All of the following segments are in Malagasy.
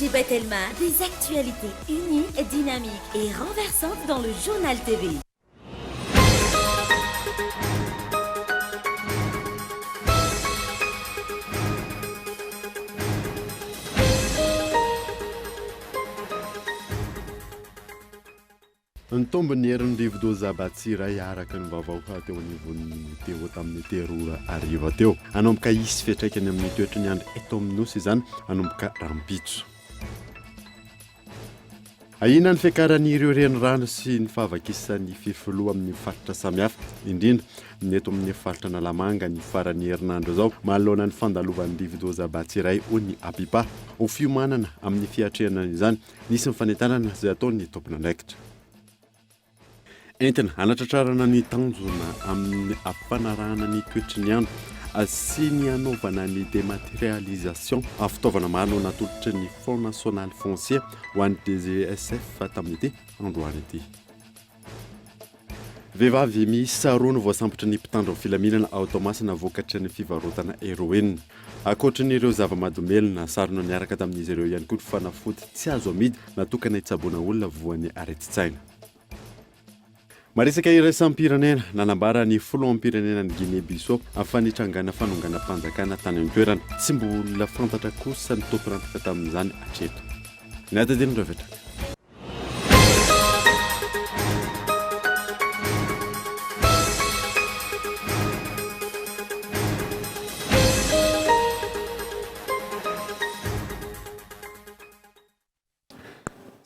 DG Batelma, des actualités uniques, dynamiques et renversantes dans le Journal TV. Nitombo ny herin'ny rivodoza Batsirai araka ny vaovao teo anivon'ny Météo tamin'ny telo ora hariva teo. Hanomboka hisy fiantraikany amin'ny toetry ny andro eto amin'ny Nosy izany hanomboka rahampitso. Ahiana ny fiakaran'ireo renirano sy ny fahavakisan'ny fefiloha amin'ny faritra samihafa, indrindra ny eto amin'ny faritra Analamanga ny faran'ny herinandro izao, manoloana ny fandalovan'ny rivodoza Batsirai hoy ny Apipa. Ho fiomanana amin'ny fiatrehana izany, Nisy ny fanentanana izay ataon'ny tompon'andraikitra. Entina hanatratrarana ny tanjona amin'ny fanarahana ny toetry ny andro sy ny hanaovana ny dématérialisation fitaovana maro no natolotry ny Fonds national foncier ho an'ny DGSF tamin'ity androany ity. Vehivavy miisa roa no voasambotry ny mpitandro ny filaminana ao Toamasina vokatry ny fivarotana heroine. Ankoatrin'ireo zava-mahadomelina, sarona niaraka tamin'izy ireo ihany koa ny fanafody tsy azo amidy natokana hitsaboana olona voan'ny aretin-tsaina. Maresaka iraisam-pirenena, nanambara ny filoham-pirenenan'i Guinée Bissau fa nitrangana fanonganam-panjakana tany an-toerana. Tsy mbola fantatra kosa ny tompon'antoka tamin'izany hatreto. Ny atadin'ireo avy hatrany.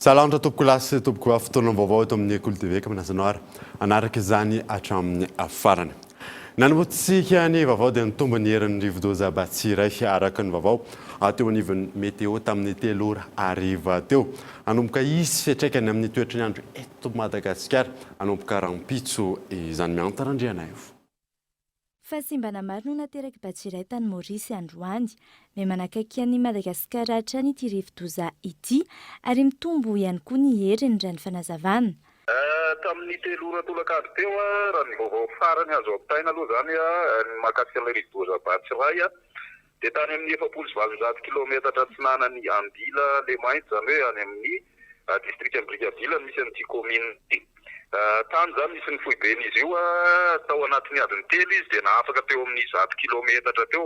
Salanitra tompoko lahy sy tompoko vavy, fotoana vaovao eto amin'ny Kolo TV ka manasa anao ary hanaraka izany hatramin'ny farany. Nanombotsika ny vaovao dia nitombo ny herin'ny rivodoza Batsirai araka ny vaovao teo anivon'ny Météo tamin'ny telo ora hariva teo. Hanomboka hisy fiantraikany amin'ny toetry ny andro eto Madagasikara hanomboka rahampitso izany. Miantana Andrianaivo. Fahasimbana maro no naterak'i Batsirai tany Maorisy androany. Miha-manakaiky an'i Madagasikara hatrany ity rivodoza ity ary mitombo ihany koa ny heriny raha ny fanazavana. Tamin'ny telo ora tolakandro teo, raha ny vaovao farany azo ampitaina aloha izany, ny mahakasika ilay rivodoza Batsirai, dia tany amin'ny 840 kilaometatra atsinanan'i Andila Lemainty, izany hoe any amin'ny distrikan'i Brickaville no misy an'ity kaominina ity. Tany izany misy ny foiben'izy io. Tao anatin'ny adiny telo izy dia nahafaka teo amin'ny 100 kilaometatra teo.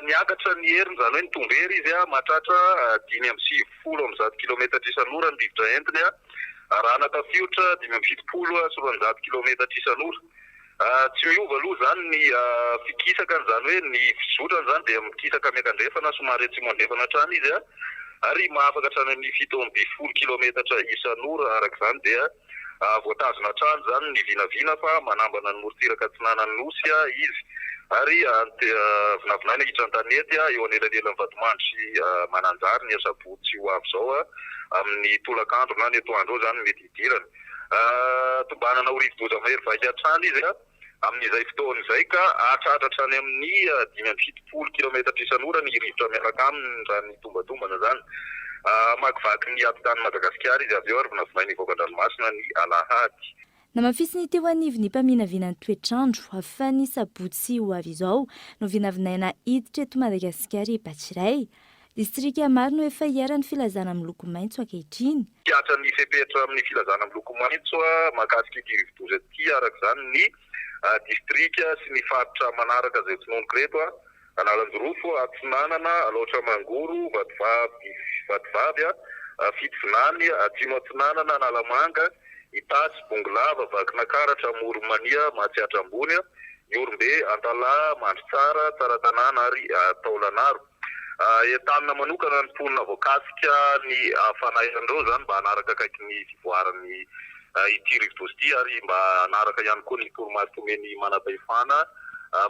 Niakatra ny heriny, izany hoe nitombo hery izy, mahatratra 195 kilaometatra isan'ora ny rivotra entiny, arahana tafiotra 275 kilaometatra isan'ora. Tsy miova aloha izany ny fikisakany, izany hoe ny fizotrany izany dia mikisaka miakandrefana somary atsimo andrefana hatrany izy ary mahafaka hatrany amin'ny 17 kilaometatra isan'ora. Araka izany dia voatazona hatrany izany ny vinavina fa manambana ny morontsiraka atsinanan'ny Nosy izy ary vinavinaina hiditra an-tanety eo anelanelan'i Vatomandry sy Mananjary ny asabotsy ho avy izao amin'ny tolakandro na ny atoandro eo izany no mety hidirany. Tombanana ho rivodoza mahery vaika hatrany izy amin'izay fotoana izay ka hahatratra hatrany amin'ny 75 kilaometatra isan'ora ny rivotra miaraka aminy raha ny tombatombana izany. Hamakivaky ny atitan'i Madagasikara izy avy eo ary vinavinaina hivoaka an-dranomasina ny alahady. Namafisin'ny teo anivon'ny mpaminavina ny toetr'andro fa ny sabotsy ho avy izao no vinavinaina hiditra eto Madagasikara i Batsirai. Distrika maro no efa iharan'ny filazana miloko maitso ankehitriny. Mpiatra ny fepetra amin'ny filazana miloko maitso mahakasika ity rivodoza ity araka izany ny distrika sy ny faritra manaraka izay tononiko ireto, Analanjirofo, Atsinanana, Alaotra Mangoro, Vatovavy, Vatovavy, Fitovinany, Atsimo Atsinanana, Analamanga, Itasy, Bongolava, Vakinakaratra, Amoron'i Mania, Mahatsiatra Ambony, Ihorombe, Antalaha, Mandritsara, Tsaratanàna ary Taolagnaro. Entanina manokana ny mponina voakasika ny fanahirana ireo izany mba hanaraka akaiky ny fivoaran'ny ity rivodoza ity ary mba hanaraka ihany koa ny toromarika omen'ny manam-pahefana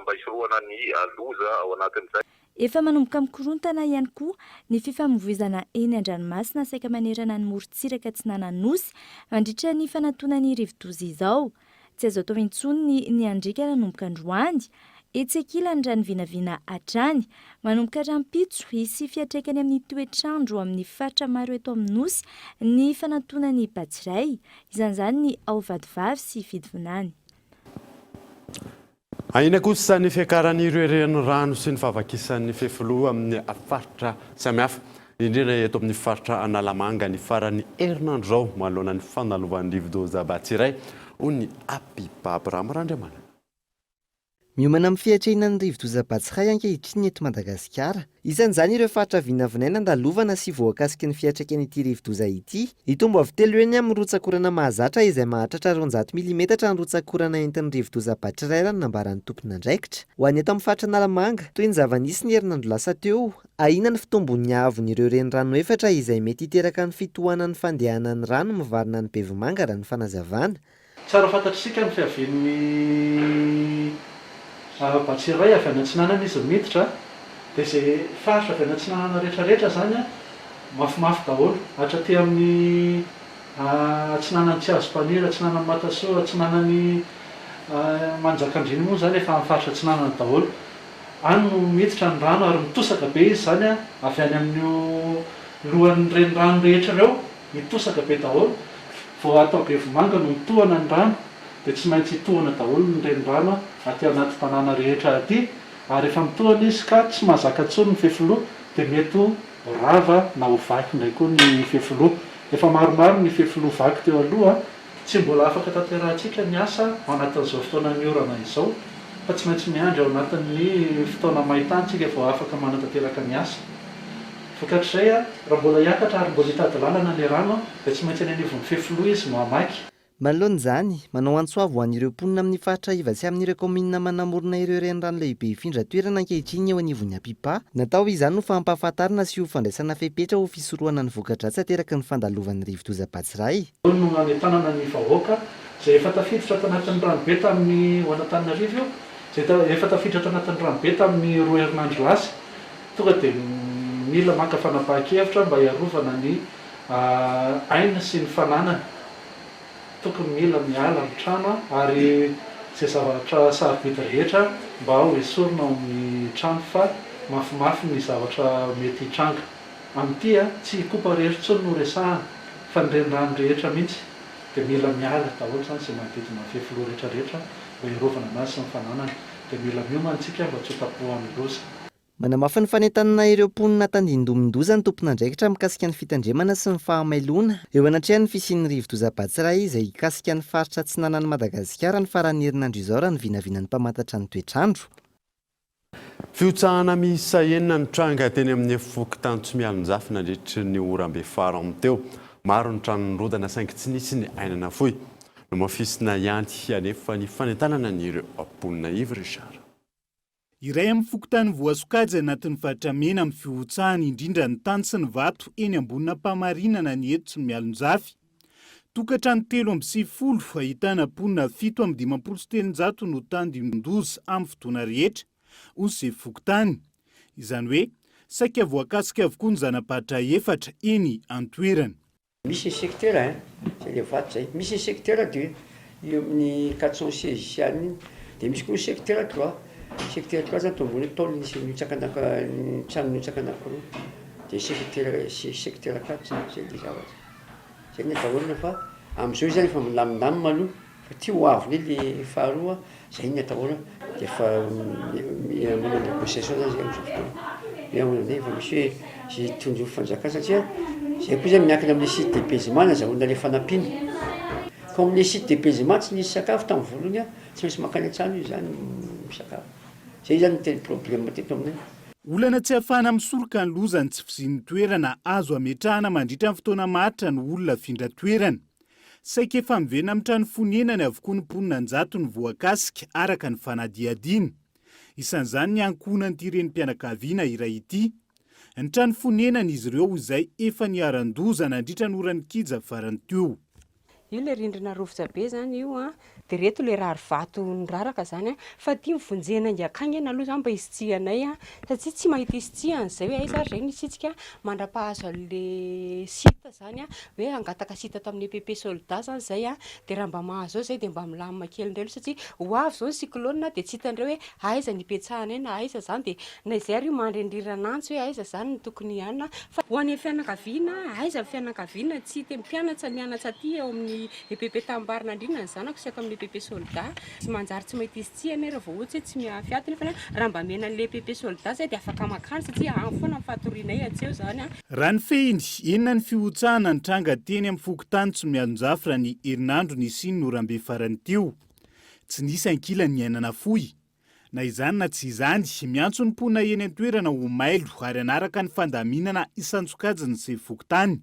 mba hisorohana ny loza ao anatin'izay. Efa manomboka mikorontana ihany koa ny fifamoivoizana eny an-dranomasina saika manerana ny morontsiraka atsinanan'ny Nosy mandritra ny fanantonan'ny rivodoza izao. Tsy azo atao intsony ny niandriaka nanomboka androany. Etsy ankilany raha ny vinavina hatrany. Manomboka rahampitso, hisy fiantraikany amin'ny toetr'andro amin'ny faritra maro eto amin'ny Nosy ny fanantonan'ny Batsirai. Isan'izany ny ao Vatovavy sy Fitovinany. Ahiana kosa ny fiakaran'ireo renirano sy ny fahavakisan'ny fefiloha amin'ny faritra samihafa. indrindra eto amin'ny faritra Analamanga ny faran'ny herinandro izao manoloana ny fandalovan'ny rivodoza Batsirai, hoy ny Apipa Abraham Randriamanana. Miomana amin'ny fiatrehina ny rivodoza Batsirai ankehitriny ny eto Madagasikara. Isan'izany ireo faritra vinavinaina andalovana sy voakasiky ny fiantraikan'ity rivodoza ity. Hitombo avo telo heny amin'ny rotsak'orana mahazatra izay mahatratra 200 milimetatra ny rotsak'orana entin'ny rivodoza Batsirai raha ny nambaran'ny tompon'andraikitra. Ho an'ny eto amin'ny faritra Analamanga, toy ny zava-nisy ny herinandro lasa teo, ahiana ny fitombon'ny haavon'ireo renirano efatra izay mety hiteraka ny fitohanan'ny fandehanan'ny rano mivarina any Bevomanga raha ny fanazavana. Tsara fantatr'isika ny fiavian'ny Batsirai avy any atsinanana izy miditra dia izay faritra avy any atsinanana rehetra rehetra izany mafimafy daholo hatraty amin'ny atsinanan'i Tsiazompaniry, atsinanan'i Matasoa, atsinanan'i Manjakandriana moa izany efa amin'ny faritra atsinanana daholo. Any no miditra ny rano ary mitosaka be izy izany avy any amin'io lohan'ny renirano rehetra ireo. Mitosaka be daholo, vao atao be vomanga no mitohana ny rano dia tsy maintsy hitohana daholo ny renirano aty anaty tanàna rehetra aty ary rehefa mitohana izy ka tsy mahazaka intsony ny fefiloha dia mety ho rava na ho vaky indray koa ny fefiloha. Efa maromaro ny fefiloha vaky teo aloha. Tsy mbola afaka tanterahantsika ny asa ao anatin'izao fotoanan'ny orana izao fa tsy maintsy miandry ao anatin'ny fotoana maintany tsika vao afaka manatanteraka ny asa. Vokatr'izay, raha mbola hiakatra ary mbola hitady lalana ny rano dia tsy maintsy any anivon'ny fefiloha izy no hamaky. Manoloana izany, manao antso avo ho an'ireo mponina amin'ny faritra iva sy amin'ireo kaominina manamorona ireo renirano lehibe hifindra toerana ankehitriny eo anivon'ny Apipa. Natao izany ho fampahafantarana sy ho fandraisana fepetra ho fisorohana ny voka-dratsy ateraky ny fandalovan'ny rivodoza Batsirai. Eo no nanentanana ny vahoaka izay efa tafiditra tanatin'ny ranobe tamin'ny ho an'Antananarivo io, izay efa tafiditra tanatin'ny ranobe tamin'ny roa herinandro lasa. Tonga dia mila maka fanapahan-kevitra mba hiarovana ny aina sy ny fananana. Tokony mila miala amin'ny trano ary izay zavatra sarobidy rehetra mba ho esorina ao amin'ny trano fa mafimafy ny zavatra mety hitranga. Amin'ity tsy Ikopa irery intsony no resahana fa ny renirano rehetra mihitsy dia mila miala daholo izany izay manodidina ny fefiloha rehetra rehetra mba hiarovana anazy sy ny fananany. Dia mila miomana isika mba tsy ho tapohan'ny loza. Manamafy ny fanentanana ireo mponina tandindomin-doza ny tompon'andraikitra mikasika ny fitandremana sy ny fahamailoana eo anatrehan'ny fisian'ny rivodoza Batsirai izay hikasika ny faritra atsinanan'i Madagasikara ny faran'ny herinandro izao raha ny vinavinan'ny mpamantatra ny toetr'andro. Fihotsahana miisa enina no tranga teny amin'ny fokontany Tsimialonjafy nandritry ny oram-be farany teo. Maro ny trano nirodana saingy tsy nisy ny aina nafoy. Nohamafisina ihany anefa ny fanentanana an'ireo mponina Yves Richard. Iray amin'ny fokontany voasokajy anatin'ny faritra mena amin'ny fihotsahany indrindra ny tany sy ny vato eny Ambonin'Ampamarinana ny eto Tsimialonjafy. Tokantrano 93 ahitana mponina 357 no tandindon-doza amin'ny fotoana rehetra, hoy ny sefo fokontany. Izany hoe, saika voakasika avokoa ny zana-paritra efatra eny an-toerana. Misy ny secteur un, zay le vato zay, misy ny secteur deux, io amin'ny 416 sy anona iny, de misy koa ny secteur trois, secteur trois zany tombony hoe tao no nisy nihotsaka anaka ny trano nihotsaka anakiroa, de secteur secteur quatre zany, zay le zavatra, zay ny atahorana fa am'zao izy zany efa milamindamina aloha. Fa ty ho avy ndray le faharoa, zay ny atahorana, de efa manao négociation zany zay amzao fotoana, hoe ahoana ndray efa misy hoe zay tondroin'ny fanjakana satria zay koa zany miankina amle site d'hébergement nazahoana le fanampiana, comme le site d'hébergement tsy nisy sakafo tamy voalohany an, tsy maintsy mankany an-trano izy zany misakafo, zay zany no tena problème teto aminay. Olana tsy ahafahana misoroka ny loza ny tsy fisian'ny toerana azo ametrahana mandritra ny fotoana maharitra ny olona afindra toerana. Saika efa miverina amin'ny trano fonenany avokoa ny mponina an-jatony voakasika, araka ny fanadihadiana. Isan'izany ny ankohonan'ity renim-pianakaviana iray ity. Ny trano fonenan'izy ireo izay efa niharan-doza nandritra ny oran-kija farany teo. Io le rindrina rovitra be zany io an, de reto le rary vato niraraka zany an, fa ty mivonjena ingakangaina aloha zany mba hisitrihanay an, satria tsy mahita hisitrihana zay hoe aiza ary zay ny hisitrika mandrapahazo an'le site zany an, hoe hangataka site ato amin'ny EPP soldat zany zay an, de raha mba mahazo eo zay de mba milamina kely indray aloha satria ho avy zao ny cyclone de tsy hitan'ireo hoe aiza ny hipetrahanay na aiza zany de na izay ary io mandry andriran'antsy hoe aiza zany no tokony hianina fa ho any amin'ny fianakaviana aiza ny fianakaviana tsy hita mpianatra mianatra aty eo amin'ny amin'ny EPP Tambarinandriana ny zanako sy ato amin'ny EPP Soldat. Tsy manjary tsy mahita izy ity anie raha vao ohatsy hoe tsy miafy ato nefa raha mba amena an'ilay EPP Soldat zay dia afaka makany satria any foana ny fatorianay hatreo zany an. Raha ny fehiny, inona ny fihotsahana nitranga teny amin'ny fokontany Tsimialonjafy raha ny herinandro nisian'ny oram-be farany teo? Tsy nisy ankilany ny aina nafoy. Na izany na tsy izany, miantso ny mponina eny an-toerana ho mailo ary hanaraka ny fandaminana isan-tsokajiny ny sefo fokontany.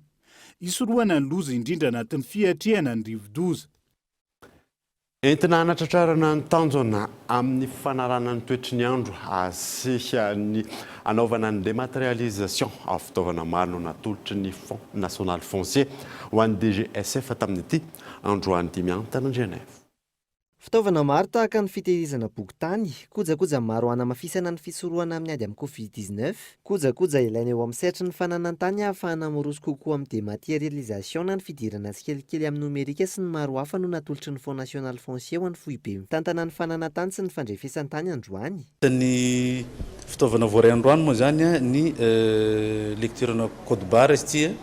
Hisorohana ny loza indrindra anatin'ny fiatrehana ny rivodoza. Entina hanatratrarana ny tanjona amin'ny fanarahana ny toetry ny andro sy ny hanaovana ny dématérialisation fitaovana maro no natolotry ny Fonds National Foncier ho an'ny DGSF tamin'ity androany ity. Miantana Andrianaivo. Fitaovana maro tahaka ny fitehirizana boky tany, kojakoja maro hanamafisana ny fisorohana amin'ny ady amin'ny Covid 19, kojakoja ilaina eo amin'ny sehatry ny fananan-tany ahafahana miroso kokoa amin'ny dématérialisation na ny fidirana tsikelikely amin'ny nomerika sy ny maro hafa no natolotry ny Fonds National Foncier ho an'ny foibe mitantana ny fananan-tany sy ny fandrefesan-tany androany. Ny fitaovana voaray androany moa izany ny lecture-na code barre izy ity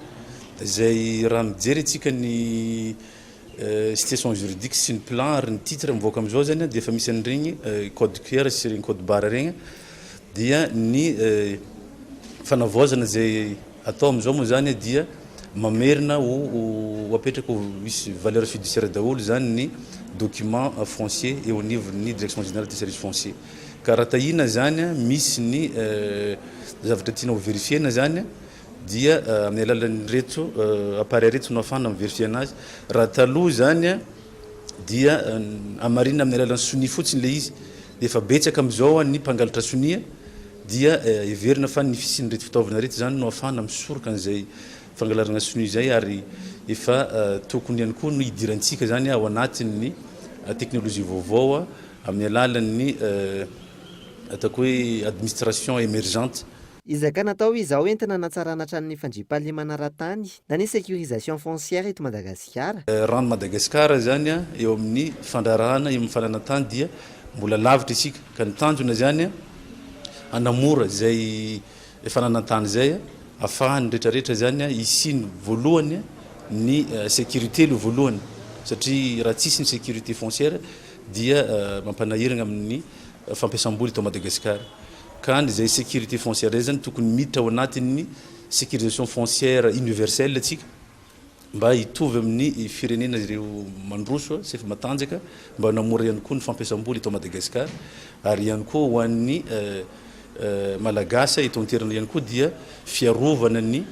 izay raha mijery isika ny Situation juridique sy ny plan ary ny titre mivoaka amin'izao zany dia efa misy an'ireny code QR sy ireny code barre ireny dia ny fanavaozana izay atao amin'izao moa zany dia mamerina ho ho apetraka ho misy valeur fiduciaire daholo zany ny document foncier eo anivon'ny direction générale des services fonciers ka raha tahiana zany misy ny zavatra tiana ho verifier-na zany dia amin'ny alalan'ireto appareil ireto no ahafahana mi-verifier anazy. Raha taloha izany dia hamarinina amin'ny alalan'ny sonia fotsiny ilay izy, dia efa betsaka amin'izao ny mpangalatra sonia, dia heverina fa ny fisian'ireto fitaovana ireto izany no ahafahana misoroka an'izay fangalarana sonia izay ary efa tokony ihany koa no hidirantsika izany ao anatin'ny teknolojia vaovao amin'ny alalan'ny ataoko hoe administration emergente. Ezaka natao izao entina hanatsarana hatrany ny fandriampahalemana ara-tany na ny sécurisation foncière eto Madagasikara. Raha ny Madagasikara izany eo amin'ny fandraharahana eo amin'ny fananan-tany dia mbola lavitra isika ka ny tanjona izany hanamora izay fananan-tany izay afahan'ny rehetrarehetra izany hisiany voalohany ny sécurité aloha voalohany satria raha tsisy ny sécurité foncière dia mampanahirana amin'ny fampiasam-bola eto Madagasikara. Ka ny izay sécurité foncière izay zany tokony miditra ao anatin'ny sécurisation foncière universelle tsika mba hitovy amin'ny firenena ireo mandroso sy efa matanjaka mba hanamora ihany koa ny fampiasam-bola eto Madagasikara ary ihany koa ho an'ny Malagasy eto an-toerana ihany koa dia fiarovana ny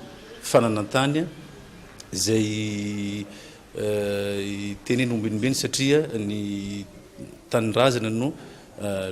fananan-tany izay Teneno ombenimbeny satria ny tanindrazana no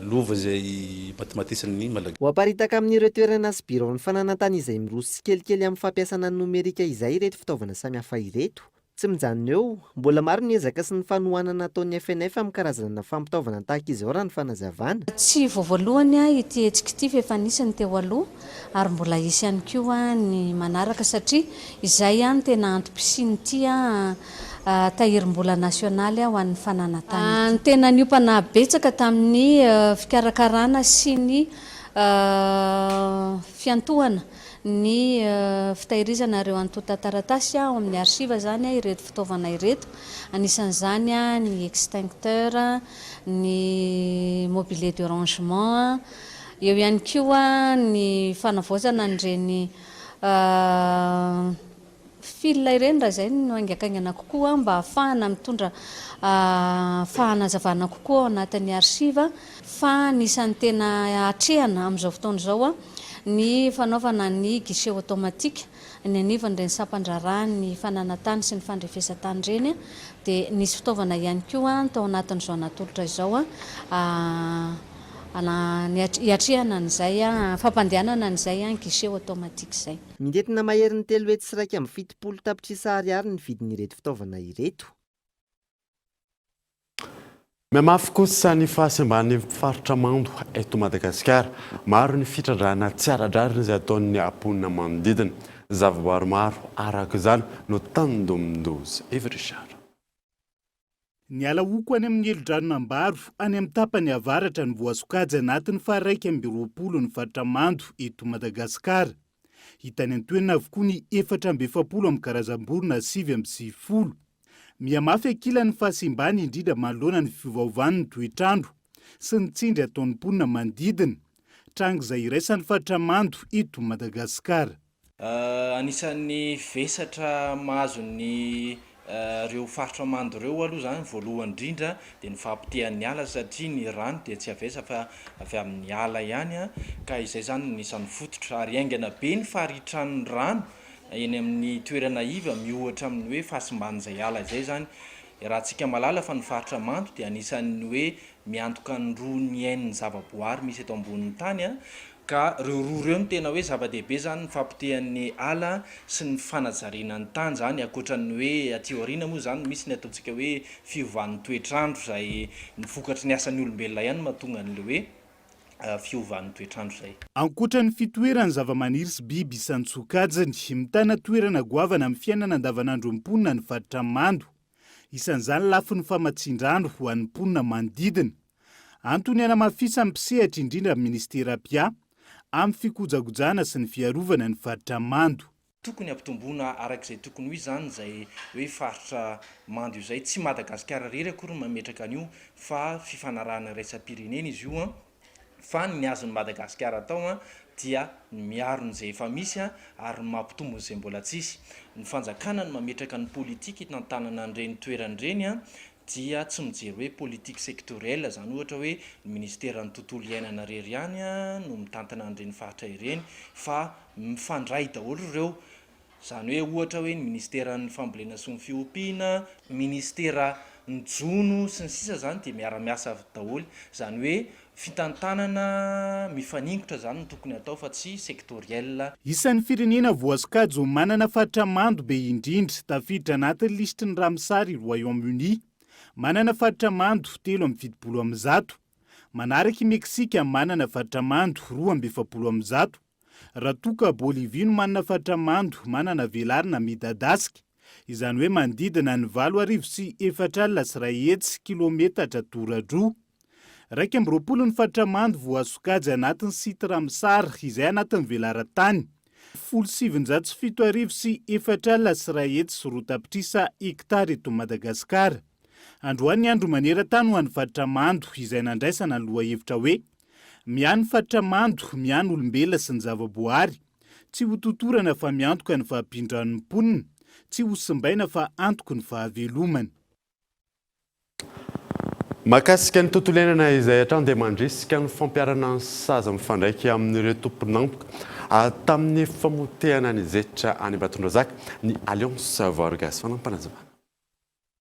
lova izay matimatesan'ny Malagasy. Ho aparitaka amin'ireo toerana sy biraon'ny fananan-tany izay miroso tsikelikely amin'ny fampiasana ny nomerika izay ireto fitaovana samihafa ireto. Tsy mijanona eo, mbola maro ny ezaka sy ny fanohanana ataon'ny FNF amin'ny karazana fampitaovana tahaka izao raha ny fanazavana. Tsy vao voalohany ity hetsika ity fa efa nisy ny teo aloha ary mbola hisy ihany koa ny manaraka satria izay no tena antom-pisian'ity tahirim-bola nasionaly ho an'ny fananan-tany ity. Ny tena niompana betsaka tamin'ny fikarakarana sy ny fiantohana ny fitahirizana ireo antontan-taratasy ao amin'ny archive izany ireto fitaovana ireto, anisan'izany ny extincteur, ny mobilier de rangement, Eo ihany koa ny fanavaozana an'ireny fil ireny raha izay no haingankaingana kokoa mba hahafahana mitondra fanazavana kokoa ao anatin'ny archive fa anisan'ny tena atrehana amin'izao fotoana izao ny fanaovana ny guichet automatique ny anivon'ireny sampan-draharahan'ny fananan-tany sy ny fandrefesan-tany ireny dia nisy fitaovana ihany koa tao anatin'izao natolotra izao hiatrehana an'izay fampandehanana an'izay guichet automatique izay. Mitentina maherin'ny 371 tapitrisa ariary ny vidin'ireto fitaovana ireto. Mihamafy kosa ny fahasimban'ny faritra mando eto Madagasikara. Maro ny fitrandrahana tsy ara-drariny izay ataon'ny mponina manodidina. Zavaboary maro araka izany no tandindomin-doza. Yves Richard. Ny ala honko any amin'ny helodranon'Ambaro, any amin'ny tapany avaratra no voasokajy anatin'ny faha-21 ny faritra mando eto Madagasikara. Hita any an-toerana avokoa ny 44 amin'ny karazam-borona 99. Mihamafy ankilany ny fahasimbany indrindra manoloana ny fiovaovan'ny toetr'andro sy ny tsindry ataon'ny mponina manodidina, tranga izay iraisan'ny faritra mando eto Madagasikara. Anisan'ny vesatra mahazo ny ireo faritra mando ireo aloha izany voalohany indrindra dia ny fahapotehan'ny ala satria ny rano dia tsy avy aiza fa avy amin'ny ala ihany ka izay izany no anisan'ny fototra ary haingana be ny faritran'ny rano eny amin'ny toerana iva miohatra amin'ny hoe fahasimban'izay ala izay izany. Iarahantsika mahalala fa ny faritra mando dia anisan'ny hoe miantoka ny roa ny ain'ny zavaboary misy eto ambonin'ny tany ka ireo roa ireo no tena hoe zava-dehibe izany ny fahapotehan'ny ala sy ny fanajariana ny tany izany ankoatra ny hoe aty aoriana moa izany misy ny ataontsika hoe fiovan'ny toetr'andro izay ny vokatry ny asan'ny olombelona ihany no mahatonga an'ilay hoe fiovan'ny toetr'andro izay. Ankoatra ny fitoeran'ny zavamaniry sy biby isan-tsokajiny, mitana toerana goavana amin'ny fiainana andavanandron'ny mponina ny faritra mando. Isan'izany lafiny famatsian-drano ho an'ny mponina manodidina. Antony hanamafisan'ny mpisehatra indrindra amin'ny minisitera mpiahy amin'ny fikojakojana sy ny fiarovana ny faritra mando. Tokony hampitomboina araka izay tokony ho izy izany izay hoe faritra mando izay. Tsy Madagasikara irery akory no mametraka an'io fa fifanarahana iraisam-pirenena izy io an! Fa ny azon'i Madagasikara atao an, dia ny miaro an'izay efa misy an, ary ny mampitombo an'izay mbola tsisy. Ny fanjakana no mametraka ny politika hitantanana an'ireny toerana ireny an, dia tsy mijery hoe politique sectorielle izany ohatra hoe ny ministeran'ny tontolo iainana irery ihany no mitantana an'ireny faritra ireny fa mifandray daholo ireo, izany hoe ohatra hoe ny ministeran'ny fambolena sy ny fiompiana, ministera ny jono sy ny sisa izany dia miara-miasa daholo, izany hoe fitantanana mifaningotra izany no tokony hatao fa tsy sectoriel. Isan'ny firenena voasokajy ho manana faritra mando be indrindra, tafiditra anatin'ny lisitry ny Ramsar i Royaume-Uni. Manana faritra mando 173. Manaraka i Meksika manana faritra mando 142. Raha toa ka Bolivia no manana faritra mando manana velarana midadasika, izany hoe manodidina ny 140 100 kilaometatra toradroa. 21 ny faritra mando voasokajy anatin'ny site Ramsar izay anatin'ny velaran-tany 170 140 102 tapitrisa hektara eto Madagasikara. Androany ny andro maneran-tany ho an'ny faritra mando izay nandraisana ny lohahevitra hoe Miahy ny faritra mando, miahy ny olombelona sy ny zavaboahary. Tsy ho totorana fa miantoka ny fahampian-dranon'ny mponina, tsy ho simbaina fa antoky ny fahavelomana. Mahakasika ny tontolo iainana izay hatrany dia mandrisika ny fampiharana ny sazy mifandraika amin'ireo tompon'antoka tamin'ny famotehana ny zetra any Ambatondrazaka ny Alliance Voarigasy. Fanampinazavana.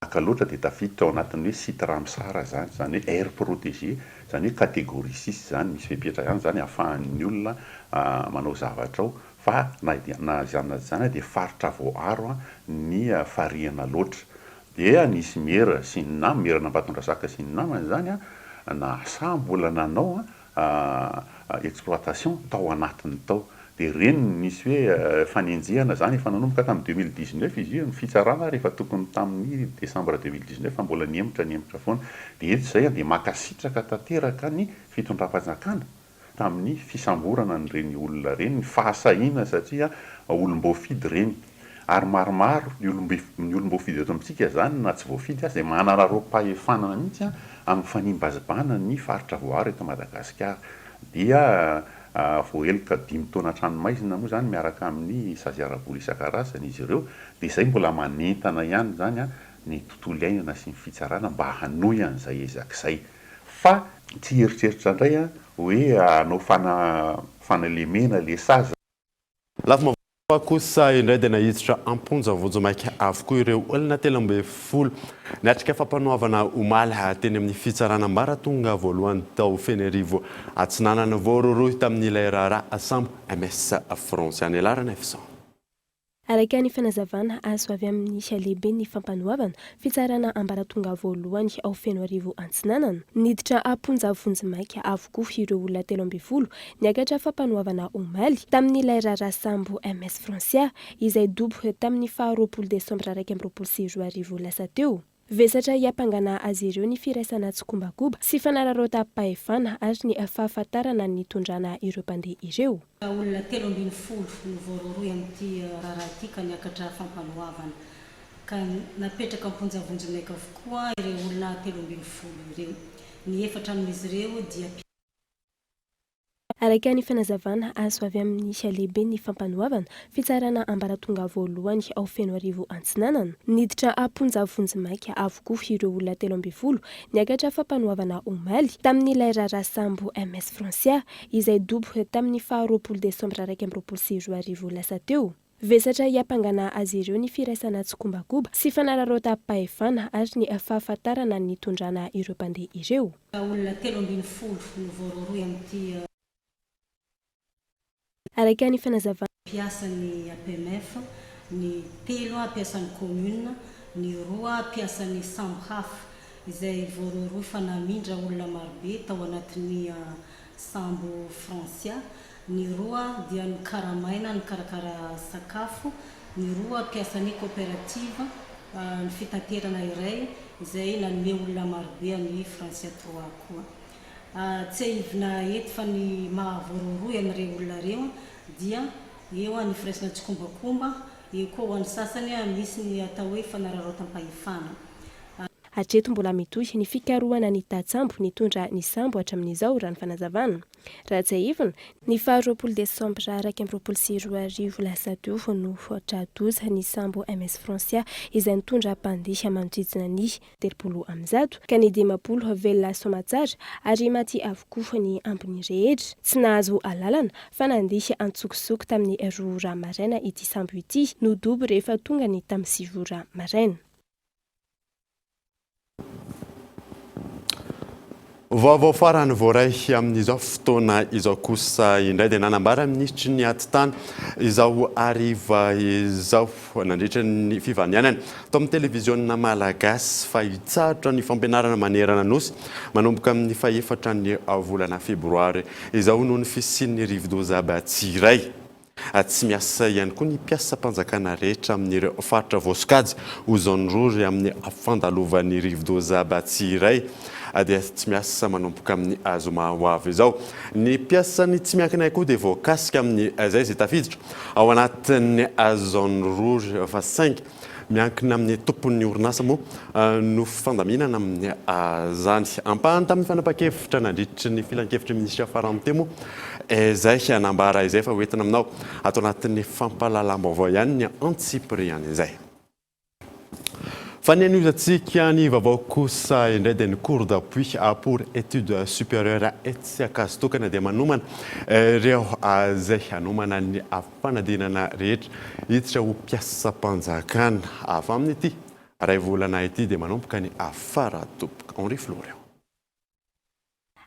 Tahaka loatra dia tafiditra ao anatin'ny hoe site Ramsar izany, izany hoe aire protégée, izany hoe catégorie six izany, misy fepetra ihany izany ahafahan'ny olona manao zavatra ao fa na na izany na izany dia faritra voaaro ny farihana loatra. Dia nisy mera sy ny namany, meran'Ambatondrazaka sy ny namany izany nahasahy mbola nanao exploitation tao anatiny tao. Dia ireny no nisy hoe fanenjehana izany, efa nanomboka tamin'ny 2019 izy io, ny fitsarana ary efa tokony tamin'ny décembre 2019 fa mbola nihemotra nihemotra foana. Dia eto izay dia mankasitraka tanteraka ny fitondram-panjakana tamin'ny fisamborana an'ireny olona ireny, ny fahasahiana satria olom-boafidy ireny. Ary maromaro ny olom ny olom-boafidy eto amintsika izany na tsy voafidy aza dia manararaom-pahefana mihitsy amin'ny fanimbazibana ny faritra voaaro eto Madagasikara. Dia voaheloka dimy taona an-tranomaizina moa izany miaraka amin'ny sazy ara-bola isan-karazany izy ireo. Dia izay mbola manentana ihany izany ny tontolo iainana sy ny fitsarana mba hanohy an'izay ezaka izay. Fa tsy hieritreritra indray an, hoe hanao fana fanalemena le sazy. Lafim-baovao kosa indray dia naiditra am-ponja vonjimaika avokoa ireo olona 13 niatrika fampanoavana omaly teny amin'ny fitsarana ambaratonga voalohany tao Fenerivo Atsinanana voarohirohy tamin'ilay raharaha sambo MS Francia nialarana Efson. Araka ny fanazavana azo avy amin'ny lehiben'ny fampanoavana, fitsarana ambaratonga voalohany ao Fenoarivo Antsinanana, niditra am-ponja vonjimaika avokoa ireo olona 13 niakatra fampanoavana omaly, tamin'ilay raharaha sambo MS Francia, izay dobo tamin'ny faha 20 desambra 2021 lasa teo. Vesatra hiampangana azy ireo ny firaisana tsikombakoba sy fanararaotam-pahefana ary ny fahafantarana ny nitondrana ireo mpandeha ireo. Olona 13 no voarohirohy amin'ity raharaha ity ka niakatra fampanoavana. Ka napetraka am-ponja vonjimaika avokoa ireo olona 13 ireo. Ny efatra amin'izy ireo dia. Araka ny fanazavana azo avy amin'ny lehiben'ny fampanoavana, fitsarana ambaratonga voalohany ao Fenoarivo Antsinanana, niditra am-ponja vonjimaika avokoa ireo olona 13 niakatra fampanoavana omaly, tamin'ilay raharaha sambo MS Francia, izay dobo tamin'ny faha 20 desambra 2021 lasa teo. Vesatra hiampangana azy ireo ny firaisana tsikombakoba sy fanararaotam-pahefana ary ny fahafantarana ny nitondrana ireo mpandeha ireo. Olona 13 no voarohirohy amin'ity. Araka ny fanazavana. Mpiasan'ny APMF, ny telo mpiasan'ny commune, ny roa mpiasan'ny sambo hafa izay voarohirohy fa namindra olona marobe tao anatin'ny sambo Francia. Ny roa dia nokaramaina nikarakara sakafo, ny roa mpiasan'ny coopérative ny fitaterana iray izay nanome olona marobe an'i Francia Trois koa. Tsiahivina eto fa ny maha voarohirohy an'ireo olona ireo dia eo ny firaisana tsikombakomba, eo koa ho an'ny sasany misy ny atao hoe fanararaotam-pahefana. Hatreto mbola mitohy ny fikarohana ny tantsambo nitondra ny sambo hatramin'izao, raha ny fanazavana. Raha tsiahivina, ny faha 20 desambra 2021 lasa teo no tra-doza ny sambo MS Francia izay nitondra mpandeha manodidina ny 130 ka ny 50 velona soamatsara ary maty avokoa ny ambiny rehetra. Tsy nahazo alalana fa nandeha an-tsokosoko tamin'ny roa ora maraina ity sambo ity no dobo rehefa tonga ny tamin'ny sivy ora maraina. Vaovao farany voaray amin'izao fotoana izao kosa indray dia nanambara ny minisitry ny Atitany izao hariva izao nandritra ny fivanianany tao amin'ny televiziona malagasy fa hitsahatra ny fampianarana manerana Nosy manomboka amin'ny fahefatra ny volana febroary izao noho ny fisian'ny rivodoza Batsirai. Tsy miasa ihany koa ny mpiasam-panjakana rehetra amin'ireo faritra voasokajy ho zone rouge amin'ny fandalovan'ny rivodoza Batsirai dia tsy miasa manomboka amin'ny zoma ho avy izao. Ny mpiasan'ny tsy miankina ihany koa dia voakasika amin'izay izay tafiditra ao anatin'ny zone rouge fa saingy Miankina amin'ny tompon'ny orinasa moa no fandaminana amin'izany. Ampahany tamin'ny fanapahan-kevitra nandritry ny filankevitry ny minisitra farany teo moa izay nambara izay fa hoentina aminao ato anatin'ny fampahalalam-baovao ihany ny antsipiriany izay. Fa ny hanohizantsika ny vaovao kosa indray dia ny cours d'appui pour études supérieures etsy Ankazotokana dia manomana ireo izay hanomana ny fanadinana rehetra hiditra ho mpiasam-panjakana. Avy amin'ity iray volana ity dia manomboka ny fara-doboka. Henri Florian.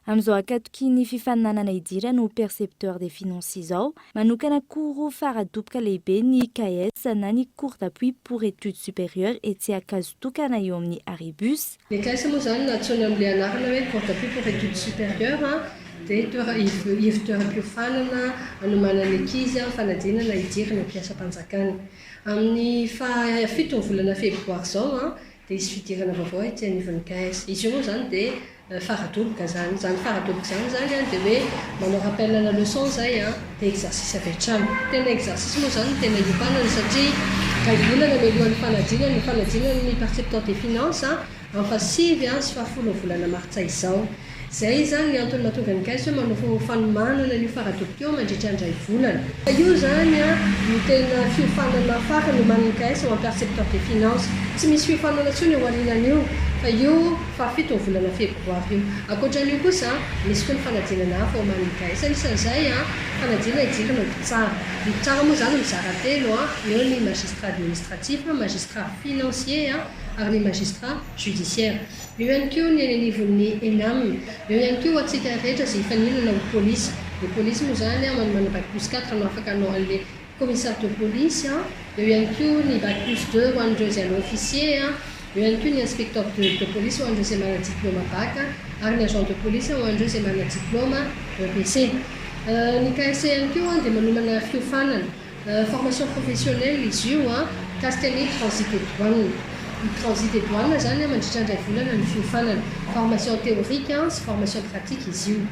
Amin'izao ankatoky ny fifaninanana hidirana ho percepteur des finances izao, manokana cours fara-doboka lehibe ny CAES na ny cours d'appui pour études supérieures etsy Ankazotokana eo amin'ny arrêt bus. Ny CAES moa izany nantsoina amin'ilay anarana hoe Cours d'appui pour études supérieures dia toera ivo-toeram-piofanana hanomanana ankizy amin'ny fanadinana hidirana ho mpiasam-panjakana. Amin'ny faha fito ny volana febroary izao dia hisy fidirana vaovao ety anivon'ny CAES. Izy io moa izany dia faradoboka izany. Izany faradoboka izany izany dia hoe manao rappel ana leçon izay dia exercice avy hatrany. Tena exercice moa izany no tena iompanana satria iray volana mialohan'ny fanadinana ny fanadinana ny percepteur des finances amin'ny faha sivy sy faha folo ny volana martsa izao. Izay izany ny antony mahatonga ny caisse hoe manao fanomanana an'io faradoboka io mandritra ny iray volana. Io izany no tena fiofanana farany omanin'ny caisse ho an'ny percepteur des finances. Tsy misy fiofanana intsony eo aorianan'io fa io fahafito ny volana febroary io. Ankoatra an'io kosa, misy koa ny fanadinana hafa omanin'ny caisse. Anisan'izay, fanadinana hidirana ho mpitsara. Ny mpitsara moa izany mizara telo, eo ny magistrat administratif, magistrat financier ary ny magistrat judiciaire. Eo ihany koa ny eny anivon'ny Enam. Eo ihany koa ho antsika rehetra izay hifaninana ho polisy. Ny polisy moa izany manomana bac plus quatre no afaka hanao an'ilay commissaire de police. Eo ihany koa ny bac plus deux ho an'ireo izay hanao officier. Eo ihany koa ny inspecteur de de police ho an'ireo izay manana diplaoma bac ary ny agent de police ho an'ireo izay manana diplaoma EPC. Ny KSC ihany koa dia manomana fiofanana. Formation professionnelle izy io mikasika ny transit et douane. Ny transit et douane izany mandritra ny iray volana ny fiofanana. Formation théorique sy formation pratique izy io.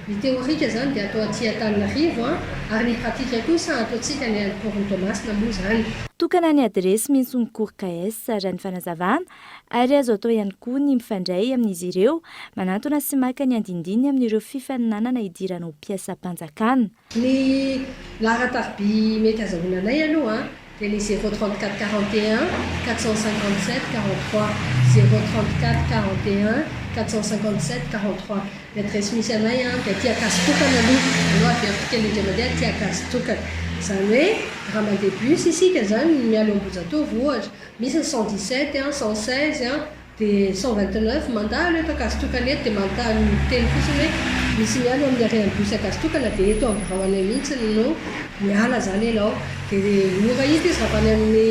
Ny théorique izany dia atao aty Antananarivo ary ny pratique kosa ataontsika any Port-n'i Toamasina moa izany. Tokana ny adiresy misy ny cours KS raha ny fanazavana ary azo atao ihany koa ny mifandray amin'izy ireo manantona sy maka ny andindiny amin'ireo fifaninanana hidirana ho mpiasam-panjakana. Ny laharan-tariby mety azahoana anay aloha dia ny zéro 34 41 457 43, zéro 34 41 457 43. Ny adiresy misy anay dia aty Ankazotokana aloha, aleo averiko kely indray mandeha aty Ankazotokana. Izany hoe raha mandeha bus isika izany miala eo Ambohijatovo ohatra, misy ny 117, 116 dia 129 mandalo eto Ankazotokana eto dia manontany miteny fotsiny hoe misy miala eo amin'ny arrêt an'ny bus Ankazotokana dia eto amin'ny birao anay mihitsy no miala izany ianao. Dia mora hita izy raha avy any amin'ny